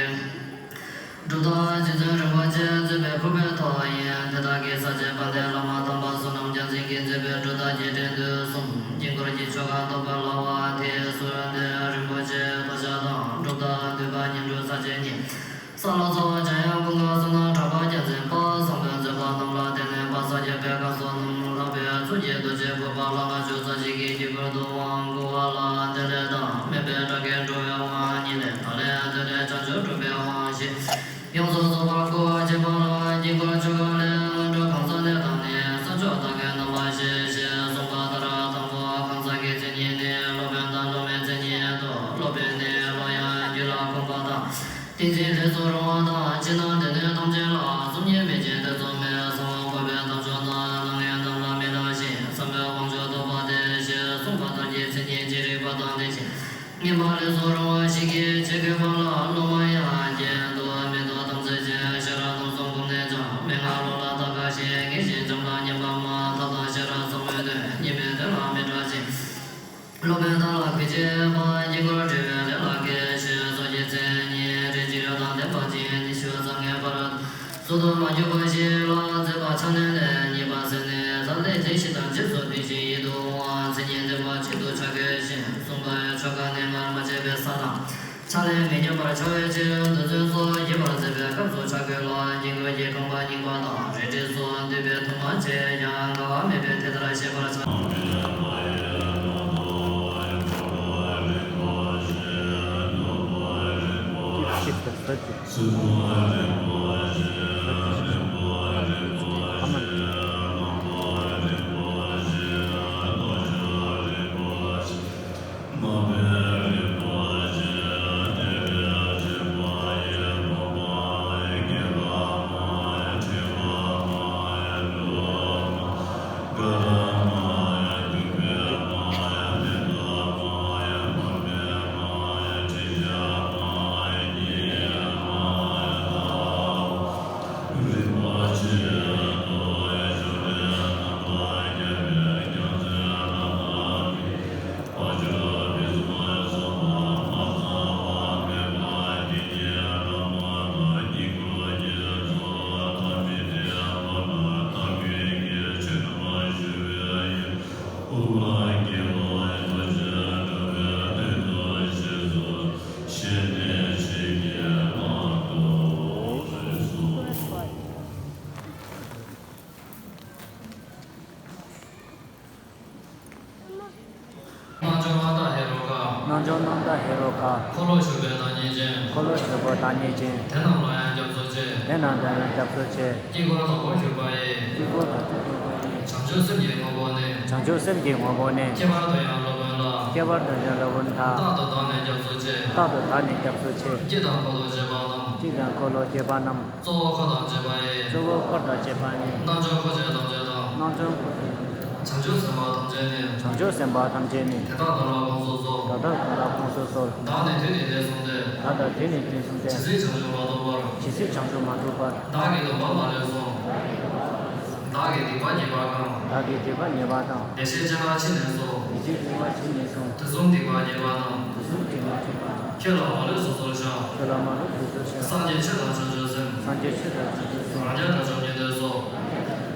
སྒྲུབ་རྟགས་རྗེ་བཙུན་རིན་པོ་ཆེས་མཛད་པའི་ཕུར་པའི་ཐོག་ཡིན། དེ་དག་གི་ས་བཅད་དཔལ་ལྡན་བླ་མ་དམ་པ་བསོད་ནམས་རྒྱལ་མཚན་གྱིས་མཛད་པའི་སྒྲུབ་རྟགས་ཀྱི་འགྲེལ་བསྡུས་གསུམ། དཀྱིལ་འཁོར་གྱི་ཆོ་ག་རྟོགས་པའི་བསླབ་པ་དེའི་ཟུར་འདི་རིན་པོ་ཆེའི་མཐོལ་བཤགས་དང་སྒྲུབ་རྟགས་འདུས་པ་བསྙེན་སྒྲུབ་ས་བཅད་གཉིས། ས་ལ་ཚོགས་འཇམ་དབྱངས་ཀུན་དགའ་བསོད་ནམས་གྲགས་པ་རྒྱལ་མཚན་དཔལ་བཟང་པོས་མཛད་པ་རྣམས་ལ་བརྟེན་ནས་དཔལ་ས་སྐྱ་པའི་སྐབས་སུ་རྣམས་ལྷག་པའི་ཚུལ་གྱིས་རྡོ་རྗེ་ཕུར་པ་ལ་ལྔ་བཅུ་རྩ་གཅིག་གི་དཀྱིལ་འཁོར་དུ་དབང་བསྐུར་བ་ལ་བརྟེན་ལས་དང་། དམིགས་པའི་དགྲ་བགེགས་འགྲོ་བའི་དབང་གཉིས་ལས། ད་ལན་བརྟེན་ལས་བྱང་ཆུབ་སྒྲུབ་པའི་དབང་བཞི། ཡོངས་སུ་རྫོགས་པར་བསྐུར་བ་བྱེད་པ་ལ་དཀྱིལ་འཁོར་ཆོ་ག་ལས། སྔོན་འགྲོ་གང་ཟག་གནས་དང་ནི། ས་ཕྱོགས་དག་གི་རྣམ་པ་བཞི་ཞེས་གསུངས་པ་ལྟར། དང་པོ་གང་ཟག་གི་མཚན་ཉིད་ནི། སློབ་དཔོན་དང་སློབ་མའི་མཚན་ཉིད་དོ། སློབ་དཔོན་ནི་སློབ་དབྱངས་རྒྱུད་ལ་གོམས་པ་དང་། ཏིང་འཛིན་ལས་སུ་རུང་བ་དང་། ཕྱི་ནང་སྡེ་སྣོད་ཐམས་ཅད་ལ། གསུམ་གཉིས་མེད་ཅིང་ཐེ་ཚོམ་མེད། གསང་བ་འགོག་པའི་དམ་ཆོས་དང་། སྣང་ངན་རྣམས་ལ་མི་སྣང་ཞིང་། བསམ་པའི་དབང་ཕྱུག་རྟོགས་པ་སྟེ། ཞེས་གསུངས་པ་ལྟར་གྱི་མཚན་ཉིད་ཀྱི་རིག་པ་དང་ལྡན་ཞིང་། བསྙེན་པ་ལས་སུ་རུང་བ་ཞིག་གིས་ཆོས་གོས་པ་ལ་སློབ་མ་ཡང་རྒྱན་དུ་མེ་ཏོག་དམ་ཚིག་ཅན། ཤེས་རབ་རྣམ་གསུམ་བསྒོམས་ནས་ཀྱང་། མན་ངག་བློ་ལ་དག་པ་ཞིག་ངེས་ཤིང་བྱམས་དང་སྙན་པ་སྨྲ། ཐབས་དང་ཤེས་རབ་ཟབ་མོའི་དོན། གཉིས་མེད་དོན་ལ་མི་སྐྲག་ཅིང་། སློབ་དཔོན་དག་ལ་གུས་བྱེད་པ། དཀྱིལ་འཁོར་བྲི་བའི་ལས་ལ་དགའ་ཞེས་སོགས་ཀྱི་མཚན་ཉིད་རིགས་ཀྱི་ཡུལ་དང་ལྡན་པ་ཅིག་ཉི་ཤུ་རྩ་ལྔའི་བར་ཟུར་དུ་མ་གྱུར་པ་ཞིག་ལ་མཛད་པ་ཕྱག་ལེན་ལས་གཉིས་པ་ཟེར་ནས། ས་ལས་ལས་བཞི་དང་རྗེས་སུ་མཐུན་ཞིང་ཡིད་དུ་འོང་བ་མཚན་ཉིད་ལྡན་པ་གཅིག་ཏུ་ཆ་བགོས་ཤིང་གསུངས་པའི་ཆོ་ག་ནི་སྔར་མ་བྱས་པའི་ས་དང་། ཕྱག་ལེན་མི་ཉམས་པར་བྱ་བའི་ཕྱིར་འདུལ་ཚུལ་སོགས་རྒྱས་པར་མཛད་པའི་སྐབས་སུ་ཕྱག་དགོད་ལ་དཀྱིལ་འཁོར་གྱི་ཁང་པ་རྙིང་པ་དང་རས་བྲིས་སོགས་འདུས་པའི་དུ་མ་ཆེ་ཡང་འགལ་བ་མེད་པས་དེ་ལྟར་བཤད་པར་བྱ། རྣལ་འབྱོར་རྣམ་དག་ཧེ་རུ་ཀ། རྣལ་འབྱོར་རྣམ་དག་ཧེ་རུ་ཀ། འཁོར་ལོ་བཞུགས་པའི་བདག་ཉིད་ཅན། འཁོར་ལོ་བཞུགས་པའི་བདག་ཉིད་ཅན། དེ་རྣམས་ལ་ཡང་སྐྱབས་སུ་མཆི། དེ་རྣམས་ལ་ཡང་སྐྱབས་སུ་མཆི། དཀྱིལ་འཁོར་དང་པོར་གྱུར་པ་ཡི། དཀྱིལ་འཁོར་དང་པོར་གྱུར་པ་ཡི། བྱང་ཆུབ་སེམས་ཀྱི་ངོ་བོ་ནི། བྱང་ཆུབ་སེམས་ཀྱི་ངོ་བོ་ནི། ཁྱད་པར་དུ་ཡང་སློབ་དཔོན་ལ། ཁྱད་པར་དུ་ཡང་སློབ་དཔོན་དག་རྟག་ཏུ་བདག་ནི་སྐྱབས་སུ་མཆི། རྟག་ཏུ་བདག་ནི་སྐྱབས་སུ་མཆི། སྐྱེ་དང་འཁོར་ལོ་བཅས་པ་རྣམས། སྐྱེ་དང་འཁོར་ལོ་བཅས་པ་རྣམས། གཙོ་བོ་འཁོར་དང་བཅས་པ་ཡི། གཙོ་བོ་འཁོར་དང་བཅས་པ་ནི། རྣལ་འབྱོར་འཁོར་བཅས་ཐམས་ཅད་དང་། རྣལ་འབྱོར་འཁོར་བཅས་ཐམས་ཅད། བྱང་ཆུབ་སེམས་དཔའ་ཐམས་ཅད་ནི། བྱང་ཆུབ་སེམས་དཔའ་ཐམས་ཅད་ནི། དེ་དག་བདག་ལ་དགོངས་སུ་གསོལ། དེ་དག་བདག་ལ་དགོངས་སུ་གསོལ། བདག་ནི་དུས་འདི་ནས་བཟུང་སྟེ། བདག་དང་དུས་འདི་ནས་བཟུང་སྟེ། ཇི་སྲིད་བྱང་ཆུབ་མ་ཐོབ་བར། ཇི་སྲིད་བྱང་ཆུབ་མ་ཐོབ་བར། བདག་གི་སྡོམ་པ་མ་ལུས་སོ། བདག་གིས་སྡིག་པ་བགྱིས་པ་གང་། བདག་གིས་སྡིག་པ་བགྱིས་པ་དང་། བདེ་གཤེགས་སྤྱན་སྔར་ཕྱིན་ནས་སུ། བདེ་གཤེགས་སྤྱན་སྔར་ཕྱིན་ནས་སུ། དུས་གསུམ་སྡིག་པ་བགྱིས་པ་རྣམས། དུས་གསུམ་སྡིག་པ་བགྱིས་པ། ཁྱེད་ལ་མ་ལུས་སུ་གསོལ་ཞིང་། ཁྱེད་ལ་མ་ལུས་སུ་གསོལ་ཞིང་། སངས་རྒྱས་ཆོས་དང་བྱང་ཆུབ་སེམས། སངས་རྒྱས་ཆོས་དང་བྱང་ཆུབ་སེམས། རང་རྒྱལ་དགྲ་བཅོམ་ཉིད་འདོད་སོགས།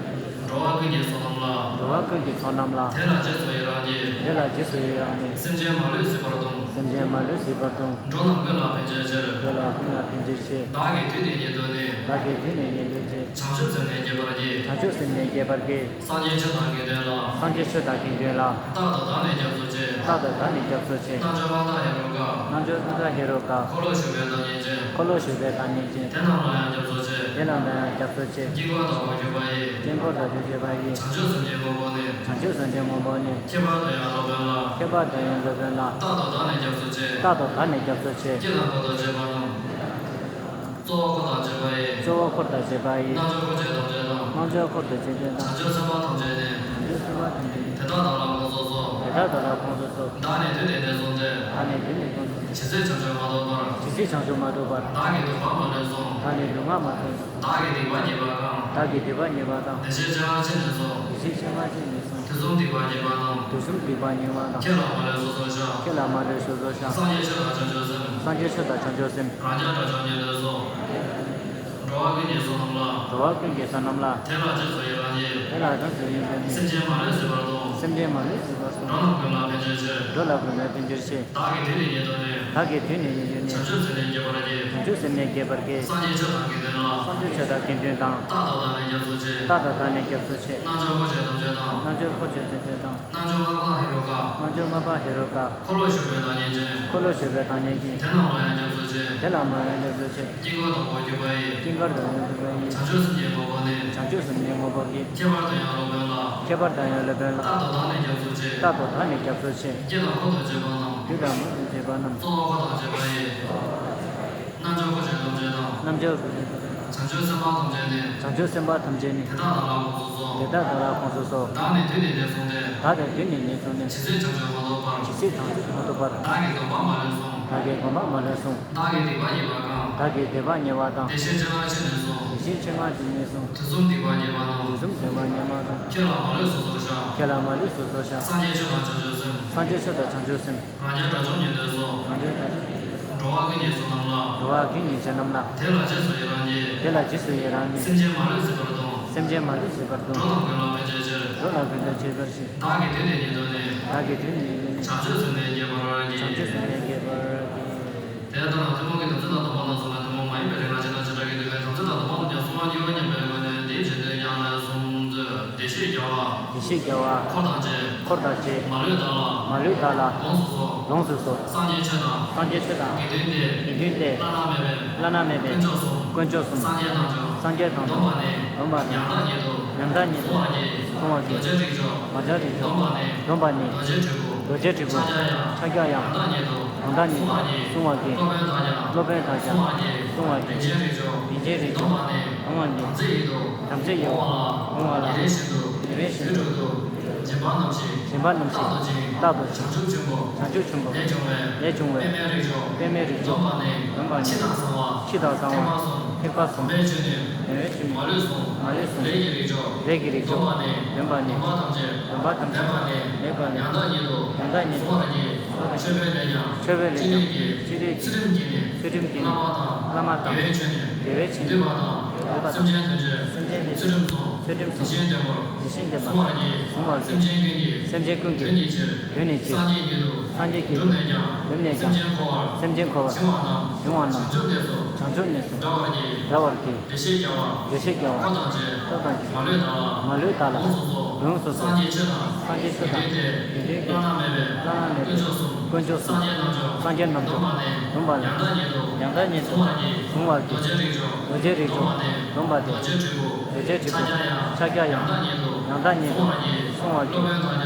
འགྲོ་བ་ཀུན་གྱི་ཚོགས་རྣམས་ལ། འགྲོ་བ་ཀུན་གྱི་ཚོགས་རྣམས་ལ། དེ་ལ་རྗེས་སུ་ཡི་རང་གིས། དེ་ལ་རྗེས་སུ་ཡི་རང་གིས། སེམས་ཅན་མ་ལུས་སྲིད་པར་གཏོང་། སེམས་ཅན་མ་ལུས་སྲིད་པར་གཏོང་། འགྲོ་རྣམས་ཀུན་ལ་ཕན་བྱེད་ཕྱིར། འགྲོ་རྣམས་ཀུན་ལ་ཕན་བྱེད་ཕྱིར། བདག་གི་དུས་འདི་ཉིད་དུ་ནི། བདག་གི་དུས་འདི་ཉིད་དུ་ནི། བྱང་ཆུབ་སེམས་ནི་བསྐྱེད་པར་བགྱི། བྱང་ཆུབ་སེམས་ནི་བསྐྱེད་པར་བགྱི། སངས་རྒྱས་ཆོས་དང་དགེ་འདུན་ལ། སངས་རྒྱས་ཆོས་དང་དགེ་འདུན་ལ། རྟག་ཏུ་བདག་ནི་སྐྱབས་སུ་མཆི། རྟག་ཏུ་བདག་ནི་སྐྱབས་སུ་མཆི། རྣལ་འབྱོར་རྣམ་དག་ཧེ་རུ་ཀ། རྣལ་འབྱོར་རྣམ་དག་ཧེ་རུ་ཀ། འཁོར་ལོ་བཞུགས་པའི་བདག་ཉིད་ཅན། འཁོར་ལོ་བཞུགས་པའི་བདག་ཉིད་ཅན། དེ་རྣམས་ལ་ཡང་སྐྱབས་སུ་མཆི། དེ་རྣམས་ལ་ཡང་སྐྱབས་སུ་མཆི། དཀྱིལ་འཁོར་དང་པོར་གྱུར་པ་ཡི། དཀྱིལ་འཁོར་དང་པོར་གྱུར་པ་ཡི། བྱང་ཆུབ་སེམས་ཀྱི་ངོ་བོ་ནི། བྱང་ཆུབ་སེམས་ཀྱི་ངོ་བོ་ནི། ཁྱད་པར་དུ་ཡང་སློབ་དཔོན་ལ། ཁྱད་པར་དུ་ཡང་སློབ་དཔོན་ལ། རྟག་ཏུ་བདག་ནི་སྐྱབས་སུ་མཆི། རྟག་ཏུ་བདག་ནི་སྐྱབས་སུ་མཆི། སྐྱེ་དང་འཁོར་དང་བཅས་པ་རྣམས། གཙོ་བོ་འཁོར་དང་བཅས་པ་ཡི། གཙོ་བོ་འཁོར་དང་བཅས་པ་ཡི། རྣལ་འབྱོར་འཁོར་བཅས་ཐམས་ཅད་དང་། རྣལ་འབྱོར་འཁོར་དང་བཅས་པ་དང་། བྱང་ཆུབ་སེམས་དཔའ་ཐམས་ཅད་ནི། བྱང་ཆུབ་སེམས་དཔའ་ཐམས་ཅད་ནི། དེ་དག་བདག་ལ་དགོངས་སུ་གསོལ། དེ་དག་བདག་ལ་དགོངས་སུ་གསོལ། བདག་ནི་དུས་འདི་ནས་བཟུང་སྟེ། བདག་ནི་དུས་འདི་ནས་བཟུང་སྟེ། ཇི་སྲིད་བྱང་ཆུབ་མ་ཐོབ་བར། ཇི་སྲིད་བྱང་ཆུབ་མ་ཐོབ་བར། བདག་གི་སྡོམ་པ་མ་ལུས་སོ། བདག་ནི་སྡོམ་པ་མ་ལུས་སོ། བདག་གིས་སྡིག་པ་བགྱིས་པ་གང་། བདག་གིས་སྡིག་པ་བགྱིས་པ་དང་། བདེ་གཤེགས་སྤྱན་སྔར་ཕྱིན་ནས་སོ། བདེ་གཤེགས་སྤྱན་སྔར་ཕྱིན་ནས་སོ། དུས་གསུམ་སྡིག་པ་བགྱིས་པ་དང་། དུས་གསུམ་སྡིག་པ་བགྱིས་པ་དང་། ཁྱེད་ལ་མ་ལུས་སུ་གསོལ་ཞིང་། ཁྱེད་ལ་མ་ལུས་སུ་གསོལ་ཞིང་། སངས་རྒྱས་ཆོས་དང་བྱང་ཆུབ་སེམས། སངས་རྒྱས་ཆོས་དང་བྱང་ཆུབ་སེམས། རང་རྒྱལ་དགྲ་བཅོམ་ཉིད་འདོད་སོགས། འགྲོ་བ་ཀུན་གྱི་ཚོགས་རྣམས་ལ། འགྲོ་བ་ཀུན་གྱི་ཚོགས་རྣམས་ལ། དེ་ལ་རྗེས་སུ་ཡི་རང་གིས། དེ་ལ་རྗེས་སུ་ཡི་རང་གིས། སེམས་ཅན་མ་ལུས་སྲིད་པར་གཏོང་། སེམས་ཅན་མ་ལུས་སྲིད་པར་གཏོང་། འགྲོ་རྣམས་ཀུན་ལ་ཕན་བྱེད་ཕྱིར། འགྲོ་རྣམས་ཀུན་ལ་ཕན་བྱེད་ཕྱིར། བདག་གི་དུས་ནི་ཉིད་དུ་ནི། བདག་གི་དུས་ནི་ཉིད་དུ་ནི། བྱང་ཆུབ་སེམས་ནི་བསྐྱེད་པར་བགྱི། བྱང་ཆུབ་སེམས་ནི་བསྐྱེད་པར་བགྱི། སངས་རྒྱས་ཆོས་དང་དགེ་འདུན་ལ། སངས་རྒྱས་ཆོས་དང་དགེ་འདུན་དང་། རྟག་ཏུ་བདག་ནི་སྐྱབས་སུ་མཆི། རྟག་ཏུ་བདག་ནི་སྐྱབས་སུ་མཆི། རྣལ་འབྱོར་འཁོར་བཅས་ཐམས་ཅད་དང་། རྣལ་འབྱོར་འཁོར་བཅས་ཐམས་ཅད་དང་། རྣལ་འབྱོར་ལྔ་པ་ཧེ་རུ་ཀ། རྣལ་འབྱོར་ལྔ་པ་ཧེ་རུ་ཀ། འཁོར་ལོ་བཞུགས་པའི་བདག་ཉིད་ཅན། འཁོར་ལོ་བཞུགས་པའི་བདག་ཉིད་ཀྱི། དེ་རྣམས་ལ་ཡང་སྐྱབས་སུ་མཆི། དེ་རྣམས་ལ་ཡང་སྐྱབས་སུ་མཆི། དཀྱིལ་འཁོར་དང་པོར་གྱུར་པ་ཡི། དཀྱིལ་འཁོར་དང་པོར་གྱུར་པ་ཡི། བྱང་ཆུབ་སེམས་ཀྱི་ངོ་བོ་ནི། ཁྱད་པར་དུ་ཡང་སློབ་དཔོན་ལ། ཁྱད་པར་དུ་ཡང་སློབ་དཔོན་ལ། རྟག་ཏུ་བདག་ནི་སྐྱབས་སུ་མཆི། རྟག་ཏུ་བདག་ནི་སྐྱབས་སུ་མཆི། སྐྱེ་དང་འཁོར་དང་བཅས་པ་རྣམས། སྐྱེ་དང་འཁོར་དང་བཅས་པ་ཡི། རྣལ་འབྱོར་འཁོར་བཅས་ཐམས་ཅད་དང་། རྣལ་འབྱོར། བྱང་ཆུབ་སེམས་དཔའ་ཐམས་ཅད་ནི། བྱང་ཆུབ་སེམས་དཔའ་ཐམས་ཅད་ནི། དེ་དག་བདག་ལ་དགོངས་སུ་གསོལ། དེ་དག་བདག་ལ་དགོངས་སུ་གསོལ། བདག་ནི་དུས་འདི་ནས་བཟུང་སྟེ། བདག་ནི་དུས་འདི་ནས་བཟུང་སྟེ། ཇི་སྲིད་བྱང་ཆུབ་མ་ཐོབ་བར། ཇི་སྲིད་བྱང་ཆུབ་མ་ཐོབ་བར། བདག་གི་སྡོམ་པ་མ་ལུས་སོ། བདག་གི་སྡོམ་པ་མ་ལུས་སོ། བདག་གིས་སྡིག་པ་བགྱིས་པ་གང་། བདག་གིས་སྡིག་པ་བགྱིས་པ་དང་། བདེ་གཤེགས་སྤྱན་སྔར་ཕྱིན་ནས་སོ། བདེ་གཤེགས་སྤྱན་སྔར་ཕྱིན་ནས་སོ། དུས་གསུམ་སྡིག་པ་བགྱིས་པ་རྣམས། དུས་གསུམ་སྡིག་པ་བགྱིས་པ་རྣམས། ཁྱེད་ལ་མ་ལུས་སུ་གསོལ་ཞིང་། ཁྱེད་ལ་མ་ལུས་སུ་གསོལ་ཞིང་། སངས་རྒྱས་ཆོས་དང་བྱང་ཆུབ་སེམས། སངས་རྒྱས་ཆོས་དང་བྱང་ཆུབ་སེམས། རང་རྒྱལ་དགྲ་བཅོམ་ཉིད་འདོད་སོགས། རང་རྒྱལ་དགྲ་བཅོམ། འགྲོ་བ་ཀུན་གྱི་ཚོགས་རྣམས་ལ། འགྲོ་བ་ཀུན་གྱི་ཚོགས་རྣམས་ལ། དེ་ལ་རྗེས་སུ་ཡི་རང་གིས། དེ་ལ་རྗེས་སུ་ཡི་རང་གིས། སེམས་ཅན་མ་ལུས་སྲིད་པར་གཏོང་། སེམས་ཅན་མ་ལུས་སྲིད་པར་གཏོང་། འགྲོ་རྣམས་ཀུན་ལ་ཕན་བྱེད་ཕྱིར། འགྲོ་རྣམས་ཀུན་ལ་ཕན་བྱེད་ཕྱིར། བདག་གི་དུས་འདི་ཉིད་དུ་ནི། བདག་གི་དུས་འདི་ཉིད་དུ་ནི། བྱང་ཆུབ་སེམས་ནི་བསྐྱེད་པར་བགྱི། བྱང་ཆུབ་སེམས་ནི་བསྐྱེད་པར་བགྱི། དེ་ལྟར་ཐུན་མོང་གི་དམ་ཚིག་དང་སྡོམ་པ་རྣམས་སྲུང་ནས། ཐུན་མོང་མ་ཡིན་པའི་རིགས་ལ་སྦྱིན་དང་བྱིན་གྱིས་བརླབ་པའི་དམ་ཚིག་དང་སྡོམ་པ་རྣམས་ཀྱང་སྲུང་བར་བགྱིའོ་སྙམ་པའི་སྒོ་ནས། འདིའི་རྗེས་ཟློས་ཡང་ལན་གསུམ་མཛོད། བདེ་གཤེགས་རྒྱལ་བ། བདེ་གཤེགས་རྒྱལ་བ། འཁོར་དང་བཅས། འཁོར་དང་བཅས། མ་ལུས་བདག་ལ། མ་ལུས་བདག་ལ། ལོངས་སུ་སྤྱོད། ལོངས་སུ་སྤྱོད། སངས་རྒྱས་ཆོས་དང་། སངས་རྒྱས་ཆོས་དང་། དགེ་འདུན་ཏེ། དགེ་འདུན་ཏེ། བླ་ན་མེད་པའི། བླ་ན་མེད་པའི། དཀོན་མཆོག་གསུམ། དཀོན་མཆོག་གསུམ། སངས་རྒྱས་དང་བཅས། སངས་རྒྱས་དང་བཅས། བསྡོམས་པ་ནི། བསྡོམས་པ་ནི། ཡང་དག་ཉིད་དུ། ཡང་དག་ཉིད་དུ། བསྲུང་བར་བགྱི། བསྲུང་བར་བགྱི། རྡོ་རྗེ་རིགས་མཆོག། རྡོ་རྗེ་རིགས་མཆོག། བསྡོམས་པ་ནི། བསྡོམས་པ་ནི། རྡོ་རྗེ་དྲིལ་བུ། རྡོ་རྗེ་དྲིལ་བུ། ཕྱག་རྒྱ་ཡང་། ཕྱག་རྒྱ་ཡང་། ཕྱག་རྒྱ་ཉིད་དུ། ཡང་དག་ཉིད་དུ། བསྲུང་བར་བགྱི། སློབ་དཔོན་དག་ཀྱང་། སློབ་དཔོན་དག་ཀྱང་། བསྲུང་བར་བགྱི། བསྲུང་བར་བགྱི། རིགས་མཆོག། རིགས་མཆོག། བསྡོམས་པ་ནི། བསྡོམས་པ་ནི། བྱམས་བརྩེ་ཡིད་དུ། བྱམས་བརྩེ་ཡིད་དུ། འོང་བ་ལ། ཉིན་རེ་བཞིན་དུ། ཉིན་རེ་བཞིན་དུ། དུས་དྲུག་ཏུ། སྦྱིན་པ་རྣམ་བཞི། སྦྱིན་པ་རྣམ་བཞི། རྟག་ཏུ་བྱིན། རྟག་ཏུ་བྱིན། བྱང་ཆུབ་ཆེན་པོ། བྱང་ཆུབ་ཆེན་པོ། ལས་བྱུང་བའི། ལས་བྱུང་བའི། པདྨའི་རིགས་མཆོག། པདྨའི་རིགས་མཆོག། བསྡོམས་པ་ནི། བསྡོམས་པ་ནི། ཕྱི་དང་གསང་བ། ཕྱི་དང་གསང་བ། ཐེག་པ་གསུམ། ཐེག་པ་གསུམ། བུམ་པའི་ཆོས་ནི། བུམ་པའི་ཆོས་ནི། མ་ལུས་གསུངས། མ་ལུས་གསུངས། ལས་ཀྱི་རིགས་མཆོག། ལས་ཀྱི་རིགས་མཆོག། བསྡོམས་པ་ནི། བསྡོམས་པ་ནི། སྡོམ་པ་ཐམས་ཅད། སྡོམ་པ་ཐམས་ཅད། མེད་པ་ནས། མེད་པ་ནས། ཡང་དག་ཉིད་དུ། ཡང་དག་ཉིད་དུ། བསྲུང་བར་བགྱི། མཆོད་པའི་ལས་ཀྱང་། མཆོད་པའི་ལས་ཀྱང་། ཅི་ནས་ཀྱིས། ཅི་ནས་ཀྱིས། ཚུལ་ཁྲིམས་ཀྱིས། ཚུལ་ཁྲིམས་ཀྱིས། བསླབ་པ་དང་། བསླབ་པ་དང་། དགེ་བའི་ཆོས་ནི། དགེ་བའི་ཆོས་ནི། བསྡུས་པ་དང་། བསྡུས་པ་དང་། སེམས་ཅན་དོན་བྱེད། སེམས་ཅན་དོན་བྱེད། ཚུལ་ཁྲིམས་སོགས། ཚུལ་ཁྲིམས་སོགས། ཡིད་བཞིན་ལྡན་པར། ཡིད་བཞིན་ལྡན་པར། བསྲུང་བར་བགྱི། བསྲུང་བར་བགྱི། སེམས་ཅན་ཀུན་གྱི། སེམས་ཅན་ཀུན་གྱི། དོན་གྱི་ཕྱིར། དོན་གྱི་ཕྱིར། སངས་རྒྱས་ཉིད་དུ། སངས་རྒྱས་ཉིད་དུ། བསྒྲུབས་ནས་ཀྱང་། བསྒྲུབས་ནས་ཀྱང་། སེམས་ཅན་འཁོར་བར། སེམས་ཅན་འཁོར་བར། བྱིང་བ་རྣམས། བྱིང་བ་རྣམས། བྱང་ཆུབ་གནས་སུ། བྱང་ཆུབ་གནས་སུ། བསྒྲལ་བར་བགྱི། བསྒྲལ་བར་བགྱི།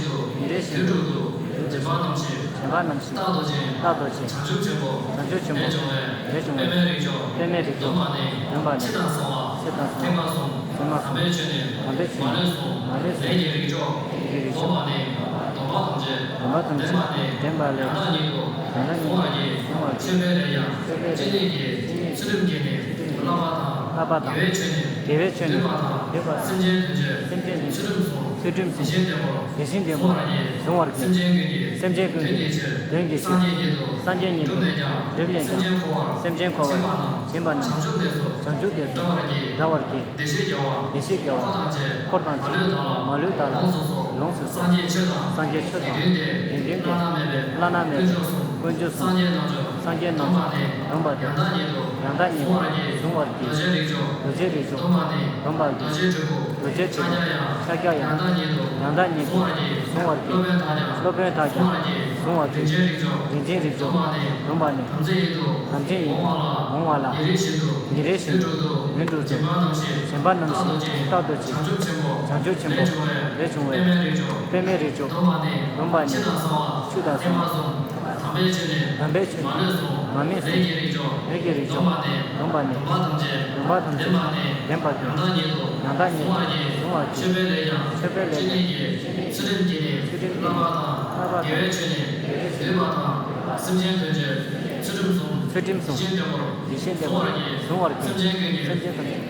བདེ་གཤེགས་རྒྱལ་བ། བདེ་གཤེགས་རྒྱལ་བ། འཁོར་དང་བཅས། འཁོར་དང་བཅས། མ་ལུས་བདག་ལ། མ་ལུས་བདག་ལ། ལོངས་སུ་སྤྱོད། ལོངས་སུ་སྤྱོད། སངས་རྒྱས་ཆོས་དང་། སངས་རྒྱས་ཆོས་དང་། དགེ་འདུན་ཏེ། དགེ་འདུན་ཏེ། བླ་ན་མེད་པའི། བླ་ན་མེད་པའི། དཀོན་མཆོག་གསུམ། དཀོན་མཆོག་གསུམ། སངས་རྒྱས་རྣམས་མཆོག། སངས་རྒྱས་རྣམས་མཆོག། བསྡོམས་པ་ལས། བསྡོམས་པ་ལས། ཡང་དག་ཉིད་དུ། ཡང་དག་ཉིད་དུ། བསྲུང་བར་བགྱི། བསྲུང་བར་བགྱི། རྡོ་རྗེ་རིགས་མཆོག། རྡོ་རྗེ་རིགས་མཆོག། བསྡོམས་པ་ནི། བསྡོམས་པ་ལས། རྡོ་རྗེ་དྲིལ་བུ། རྡོ་རྗེ་དྲིལ་བུ། ཕྱག་རྒྱ་ཡང་། ཕྱག་རྒྱ་ཡང་། ཡང་དག་ཉིད་དུ། ཡང་དག་ཉིད་དུ། བསྲུང་བར་བགྱི། བསྲུང་བར་བགྱི། སློབ་དཔོན་དག་ཀྱང་། སློབ་དཔོན་དག་ཀྱང་། བསྲུང་བ་ཉིད། བསྲུང་བ་ཉིད། རིགས་མཆོག། རིགས་མཆོག། བསྡོམས་པ་ནི། བསྡོམས་པ་ནི། བྱམས་བརྩེ་ཡིད་དུ། བྱམས་བརྩེ་ཡིད་དུ། འོང་བ་ལ། འོང་བ་ལ། ཉིན་རེ་བཞིན་དུ། ཉིན་རེ་བཞིན་དུ། དུས་དྲུག་ཏུ། དུས་དྲུག་ཏུ། སྦྱིན་པ་རྣམ་བཞི། སྦྱིན་པ་རྣམ་བཞི། རྟག་ཏུ་བྱིན། རྟག་ཏུ་བྱིན། བྱང་ཆུབ་ཆེན་པོ། བྱང་ཆུབ་ཆེན་པོ། ལས་བྱུང་བའི། ལས་བྱུང་བའི། པདྨའི་རིགས་མཆོག། པདྨའི་རིགས་མཆོག། བསྡོམས་པ་ནི། བསྡོམས་པ་ནི། ཕྱི་དང་གསང་བ། ཕྱི་དང་གསང་བ། ཐེག་པ་གསུམ། ཐེག་པ་གསུམ། བསྡོམས་པའི་ཆོས་ནི། བསྡོམས་པའི་ཆོས་ནི། མ་ལུས་གསུངས། མ་ལུས་གསུངས། ལས་ཀྱི་རིགས་མཆོག། ལས་ཀྱི་རིགས་མཆོག། བསྡོམས་པ་ནི། བསྡོམས་པ་ཐམས་ཅད། བསྡོམས་པ་ཐམས་ཅད། བསྡོམས་པ་ལས། བསྡོམས་པ་ལས། ཡང་དག་ཉིད་དུ། ཡང་དག་ཉིད་དུ། བསྲུང་བར་བགྱི། བསྲུང་བར་བགྱི། མཆོད་པའི་ལས་ཀྱང་། མཆོད་པའི་ལས་ཀྱང་། ཅི་ནས་ཀྱིས། ཅི་ནས་ཀྱིས། ཚུལ་ཁྲིམས་ཀྱིས་ནི། ཚུལ་ཁྲིམས་ཀྱིས་ནི། བསླབ་པ་དང་། བསླབ་པ་དང་། དགེ་བའི་ཆོས་ནི། དགེ་བའི་ཆོས་ནི། བསྡུས་པ་དང་། བསྡུས་པ་དང་། སེམས་ཅན་དོན་བྱེད། སེམས་ཅན་དོན་བྱེད། ཚུལ་ཁྲིམས་སོགས། ཚུལ་ཁྲིམས་སོགས། ཡིད་བཞིན་ལྡན་པར། ཡིད་བཞིན་ལྡན་པར། བསྲུང་བར་བགྱི། བསྲུང་བར་བགྱི། སེམས་ཅན་ཀུན་གྱི། སེམས་ཅན་ཀུན་གྱི།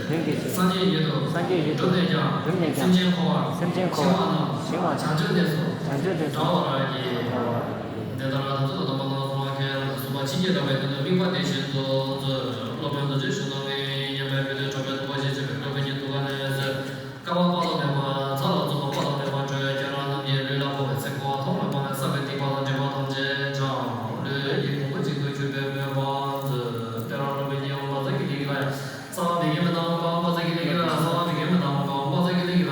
དོན་གྱི་ཕྱིར། སངས་རྒྱས་ཉིད་དུ། སངས་རྒྱས་ཉིད་དུ། བསྒྲུབས་ནས་ཀྱང་། བསྒྲུབས་ནས་ཀྱང་། སེམས་ཅན་འཁོར་བར། སེམས་ཅན་འཁོར་བར། བྱིང་བ་རྣམས། བྱིང་བ་རྣམས། བྱང་ཆུབ་གནས་སུ། བྱང་ཆུབ་གནས་སུ། བསྒྲལ་བར་བགྱི། བསྒྲལ་བར་བགྱི། བདེ་གཤེགས་རྒྱལ་བ། བདེ་གཤེགས་རྒྱལ་བ། འཁོར་དང་བཅས། འཁོར་དང་བཅས། མ་ལུས་བདག་ལ། ལོངས་སུ་སྤྱོད། ལོངས་སུ་སྤྱོད། སངས་རྒྱས་ཆོས་དང་། སངས་རྒྱས་ཆོས་དང་། དགེ་འདུན་ཏེ། དགེ་འདུན་ཏེ། བླ་ན་མེད་པའི། བླ་ན་མེད་པའི། དཀོན་མཆོག་གསུམ། དཀོན་མཆོག་གསུམ། སངས་རྒྱས་རྣམས་མཆོག། སངས་རྒྱས་རྣམས་མཆོག། བསྡོམས་པ་ནི། བསྡོམས་པ་ལས། ཡང་དག་ཉིད་དུ། ཡང་དག་ཉིད་དུ། བསྲུང་བར་བགྱི། རྡོ་རྗེ་རིགས་མཆོག། རྡོ་རྗེ་རིགས་མཆོག། བསྡོམས་པ་ནི། བསྡོམས་པ་ལས། རྡོ་རྗེ་དྲིལ་བུ། རྡོ་རྗེ་དྲིལ་བུ། ཕྱག་རྒྱ་ཡང་། ཕྱག་རྒྱ་ཡང་། ཡང་དག་ཉིད་དུ། ཡང་དག་ཉིད་དུ། བསྲུང་བར་བགྱི། བསྲུང་བར་བགྱི། སློབ་དཔོན་དག་ཀྱང་། སློབ་དཔོན་དག་ཀྱང་། བསྲུང་བར་བགྱི། རིགས་མཆོག། རིགས་མཆོག། བསྡོམས་པ་ནི། བསྡོམས་པ་ལས། བྱམས་བརྩེ་ཡིད་དུ། བྱམས་བརྩེ་ཡིད་དུ། འོང་བ་ལ། འོང་བ་ལ། ཉིན་རེ་བཞིན་དུ། ཉིན་རེ་བཞིན་དུ། དུས་དྲུག་ཏུ། དུས་དྲུག་ཏུ། སྦྱིན་པ་རྣམ་བཞི། སྦྱིན་པ་རྣམ་བཞི། རྟག་ཏུ་བྱིན། རྟག་ཏུ་བྱིན། བྱང་ཆུབ་ཆེན་པོ། བྱང་ཆུབ་ཆེན་པོ། ལས་བྱུང་བའི། ལས་བྱུང་བའི། པདྨའི་རིགས་མཆོག། པདྨའི་རིགས་མཆོག། བསྡོམས་པ་ནི། བསྡོམས་པ་ནི། ཕྱི་དང་གསང་བ། ཕྱི་དང་གསང་བ། ཐེག་པ་གསུམ། དམ་པའི་ཆོས་ནི། དམ་པའི་ཆོས་ནི། མ་ལུས་གསུངས། མ་ལུས་གསུངས། ལས་ཀྱི་རིགས་མཆོག། ལས་ཀྱི་རིགས་མཆོག། བསྡོམས་པ་ནི། བསྡོམས་པ་ནི། བསྡོམས་པ་ཐམས་ཅད། བསྡོམས་པ་ཐམས་ཅད། བདེན་པ་ནི། བདེན་པ་ནི། ཡང་དག་ཉིད་དུ། ཡང་དག་ཉིད་དུ། བསྲུང་བར་བགྱི། བསྲུང་བར་བགྱི། མཆོད་པའི་ལས་ཀྱང་། མཆོད་པའི་ལས་ཀྱང་། ཅི་ནས་ཀྱིས། ཅི་ནས་ཀྱིས། ཚུལ་ཁྲིམས་ཀྱིས་ནི། ཚུལ་ཁྲིམས་ཀྱིས་ནི། བསླབ་པ་དང་། བསླབ་པ་དང་། དགེ་བའི་ཆོས་ནི། བསྡུས་པ་དང་། སེམས་ཅན་དོན་བྱེད། ཚུལ་ཁྲིམས་སོགས། ཚུལ་ཁྲིམས་སོགས། ཡིད་བཞིན་ལྡན་པར། ཡིད་བཞིན་ལྡན་པར། བསྲུང་བར་བགྱི། བསྲུང་བར་བགྱི། སེམས་ཅན་ཀུན་གྱི། སེམས་ཅན་ཀུན་གྱི། དོན་གྱི་ཕྱིར། དོན་གྱི་ཕྱིར། སངས་རྒྱས་ཉིད་དུ། སངས་རྒྱས་ཉིད་དུ། བསྒྲུབས་ནས་ཀྱང་། བསྒྲུབས་ནས་ཀྱང་། སེམས་ཅན་འཁོར་བར། སེམས་ཅན་འཁོར་བར། བྱིང་བ་རྣམས། བྱིང་བ་རྣམས། བྱང་ཆུབ་གནས་སུ། བྱང་ཆུབ་གནས་སུ། བསྒྲལ་བར་བགྱི། བསྒྲལ་བར་བགྱི། དེ་ལྟར་ད་ཚོད་དུ་དམ་པ་ནང་སོང་བ་ཁས་བླངས་ཏེ་གསུངས་པ། ཕྱིན་ཆད་དག་པའི་དོན་དུ་དམིགས་པ་བདེ་ཞིང་རྫོགས་མཛོད། སློབ་དཔོན་རྡོ་རྗེ་འཆང་དང་ཀུན་མཉམ་པའི་བོད་དུ་འགྲོ་བའི་ཐུགས་ཁ་ཞེས་བྱ་བའི་སློབ་དཔོན་གྱི་ཐུགས་ཀ་ནས། བསྐལ་པ་དཔག་ཏུ་མེད་པ་ཚ་ལ་རྫོགས་པ་དཔག་ཏུ་མེད་པ་སྤྲོས། ཁྱེད་རང་རྣམས་ཀྱི་ལུས་ལ་ཕོག་པའི་ཚེ་འཁོར་བ་ཐོག་མེད་པ་ནས་བསགས་པའི་སྡིག་པ་དང་སྒྲིབ་པ་ཐམས་ཅད་བྱང་ལུས་ཀྱི་གོང་བུ་གཅིག་ཏུ་གྱུར་པའི་མོས་པ་མཛོད། དཔལ་རབ་རིམ་པའི་ཉི་འོད་དཔག་བསམ་གྱི་ལྷ་ཡི་གི་ལྷ་ཡ། གསང་བ་མི་བསྐྱོད་པའི་མདངས་ཀྱི་དཔག་བསམ་གྱི་ལྷ་ཡི་གི་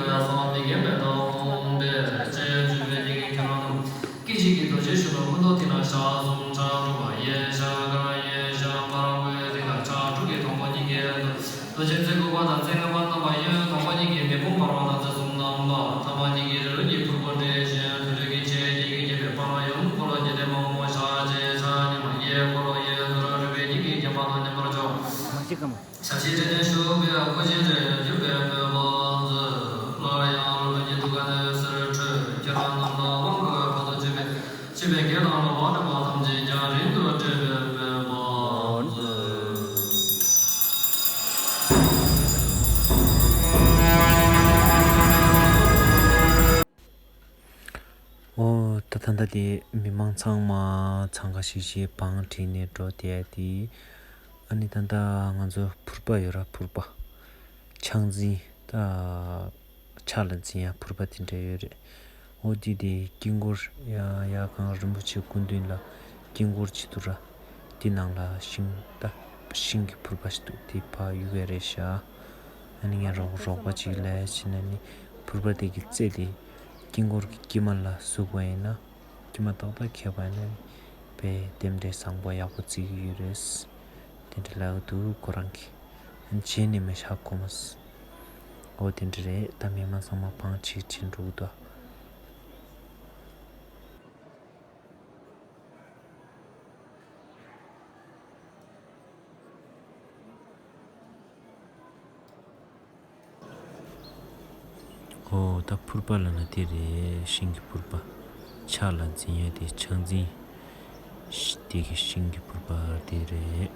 ལྷ་ཡ། གསང་བ་མི་བསྐྱོད་པའི་མདངས་ཀྱི་དཔག་བསམ་གྱི་ལྷ་ཡི་གི་ལྷ་ཡ། གསང་བ་མི་བསྐྱོད་པའི་མདངས་པས་རྗེས་འཇུག་པའི་ཉིད་ཀྱི་ཁྱེད་རང་རྣམས། སྐད་ཅིག་གིས་རྡོ་རྗེའི་གཞུང་ལུགས་མངོན་རྟོགས་མཐིལ་ན་ཞག་གསུམ་ཕྲག་དྲུག་པ་ཡན་ཞག་ག་ར་ཡན་ཞག་མ་ར་ཀུའི་རིང་ལ་ཕྲག་དྲུག་གི་དང་པོ་གཉིས་ཀའི་རྡོ་རྗེ་རྩེ་དགུ་པ་དང་རྩེ་ལྔ་པ་རྣམ་པ་གཡོན་དང་པོ་གཉིས་ཀྱི་མེ་དཔུང་འབར་བ་དང་རྩེ་གསུམ་རྣམ་པ་ཐ་མ་གཉིས་ཀྱི་རི་རུ་གི་ཕུར་བུ་འདྲེས་ཤིང་དུར་ཁྲོད་ཀྱི་ཆས་ཀྱིས་བརྒྱན་པའི་པདྨ་ཡུམ་འཁོར་ལོ་བརྒྱད་ལྡན་མ་འོངས་པ་ཞག་གཅིག་ཕྱག་གཉིས་མ་གཡས་འཁོར་ལོ་གཡས་ཟུར་རོལ་པའི་ཉིད་ཀྱིས་བརྒྱན་པ་དང་མཉམ་པར་སྦྱོར། མ་གཅིག་གམ། ཞབས་ཕྱི་སྤྲད་ནས་བཞུགས་པའི་སྐུ་བཞིན་དུ་གྱུར་པའི་མོས་པ་མཛོད། སླར་ཡང་སློབ་དཔོན་གྱི་ཐུགས་ཀ་ནས་གསེར་འཕྲོས། ཁྱེད་རང་རྣམས་ལ་དབང་བསྐུར་བའི་བར་དུ་གཅོད་པའི་འཆི་བའི་བགེགས་དང་ལོག་པར་གྲོལ་བ་ཐམས་ཅད་ཀྱང་རིང་དུ་བསྐྲད་པའི་མོས་པ་མཛོད། ཨོ། ད་ད་ལྟ་དེ་མི་མང་ཚང་མ་འཚང་ཁ་ཤིག་ཤིག་བང་བསྒྲིགས་ནས་འགྲོ་བསྡད་དེ། ཨ་ནི་ད་ལྟ་ང་ཚོ་ཕུར་པ་ཡོད་ར། ཕུར་པ་ཕྱག་འཛིན་ད་ཕྱག་ལ་འཛིན་ཡ་ཕུར་པ་དེ་འདྲ་ཡོད་རེད། ཨོ་དེ་དེ་དཀྱིལ་འཁོར་ཡ་ཡ་གང་རིན་པོ་ཆེ་སྐུ་མདུན་ལ་དཀྱིལ་འཁོར་བྱེད་དུ་ར། དེ་ནང་ལ་ཤིང་ད་ ཤིང་གི་ཕུར་པ་ཞིག་འདུག་དེ་ཕར་གཡུག་གི་རེད་ཤག་ཨ་ནི་ངས་རོགས་རོགས་པ་ཅིག་ལ་བྱས་ན་ནི་ཕུར་པ་དེ་གི་རྩེ་དེ་དཀྱིལ་འཁོར་གྱི་དཀྱིལ་མ་ལ་ཟུག་པ་ཡིན་ན། དཀྱིལ་མ་ཏག་ཏག་ཁེལ་པ་ཡིན་ན་ནི་དཔེ་རྟེན་འབྲེལ་བཟང་པོ་ཡག་པོ་བརྩི་གི་ཡོད་རེད། དེ་འདྲ་ལབ་ཀྱི་འདུག་ཁོ་རང་གིས། ཨ་ནི་བྱས་ནས་མི་ཧ་གོ་མ་སོང་། འོ་དེ་འདྲ་རེད། ད་མི་མང་ཚང་མ་བང་ཕྱིར་ཕྱིན་འགྲོ་གི་འདུག་ཨོ་ད་ཕུར་པ་ལབ་ན་དེ་རེད། ཤིང་གི་ཕུར་པ། ཕྱག་ལ་འཛིན་ཡ་དེ་ཕྱག་འཛིན། ཤ- དེ་གི་ཤིང་གི་ཕུར་པ་དེ་རེད།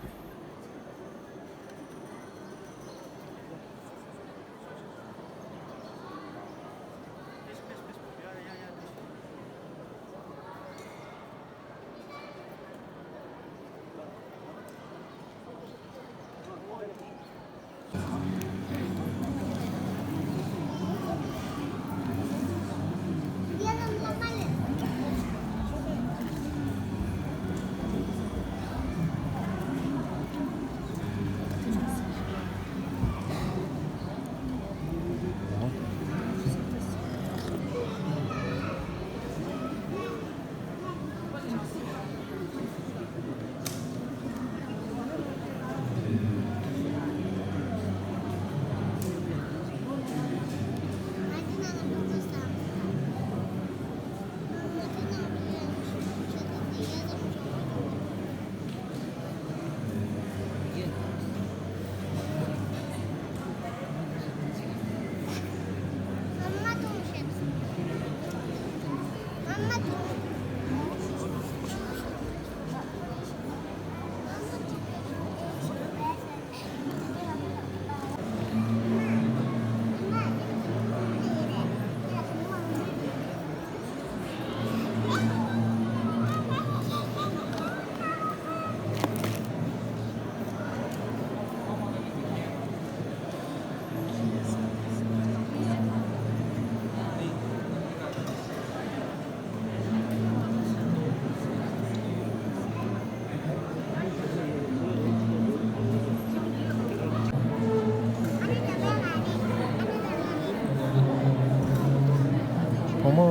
བུ་མོ་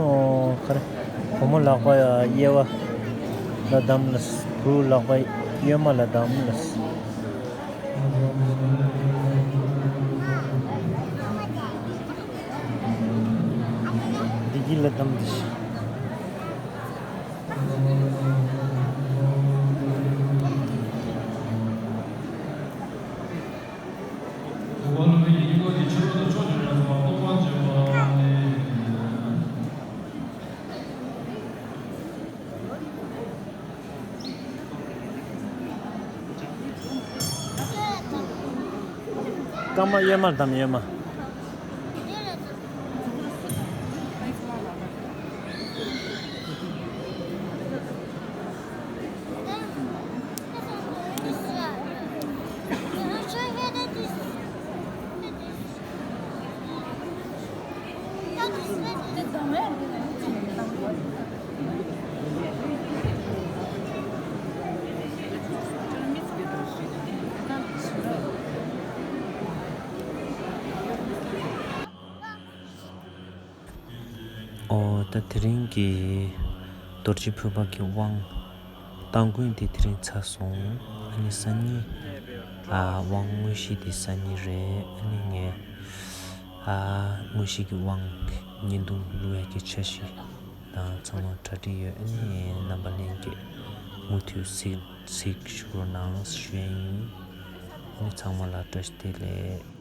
ག་རེ། བུ་མོ་ལག་པ་གཡས་པ་ལ་བསྡམས་ལ། བུ་ལག་པ་གཡོན་མ་ལ་བསྡམས་ལ། བདེ་སྐྱིད་ལ་བསྡམས་ཏེ། རྐང་པ་གཡས་མར་བསྡམས། གཡས་མ། ཨོ་ད་དེ་རིང་གི་རྡོ་རྗེ་ཕུར་པ་གི་དབང་སྟ་གོན་དེ་དེ་རིང་ཚར་སོང་། ཨ་ནི་སང་ཉིན་ཨ་དབང་དངོས་གཞི་དེ་སང་ཉིན་རེད། ཨ་ནི་ངས་ཨ་དངོས་གཞི་གི་དབང་བརྙན་ཐུང་བླུག་ཡག་གི་འཆར་གཞི་དང་ཚང་མ་གྲ་སྒྲིག་ཡོད། ཨ་ནི་རྣམ་པ་ལྷན་རྒྱས་མུ་མཐུད་གཟིགས་གཟིགས་ཞུ་རོགས་གནང་ཞུ་ཡ་ཡིན། ཨ་ནི་ཚང་མ་ལ་བཀྲ་ཤིས་བདེ་ལེགས།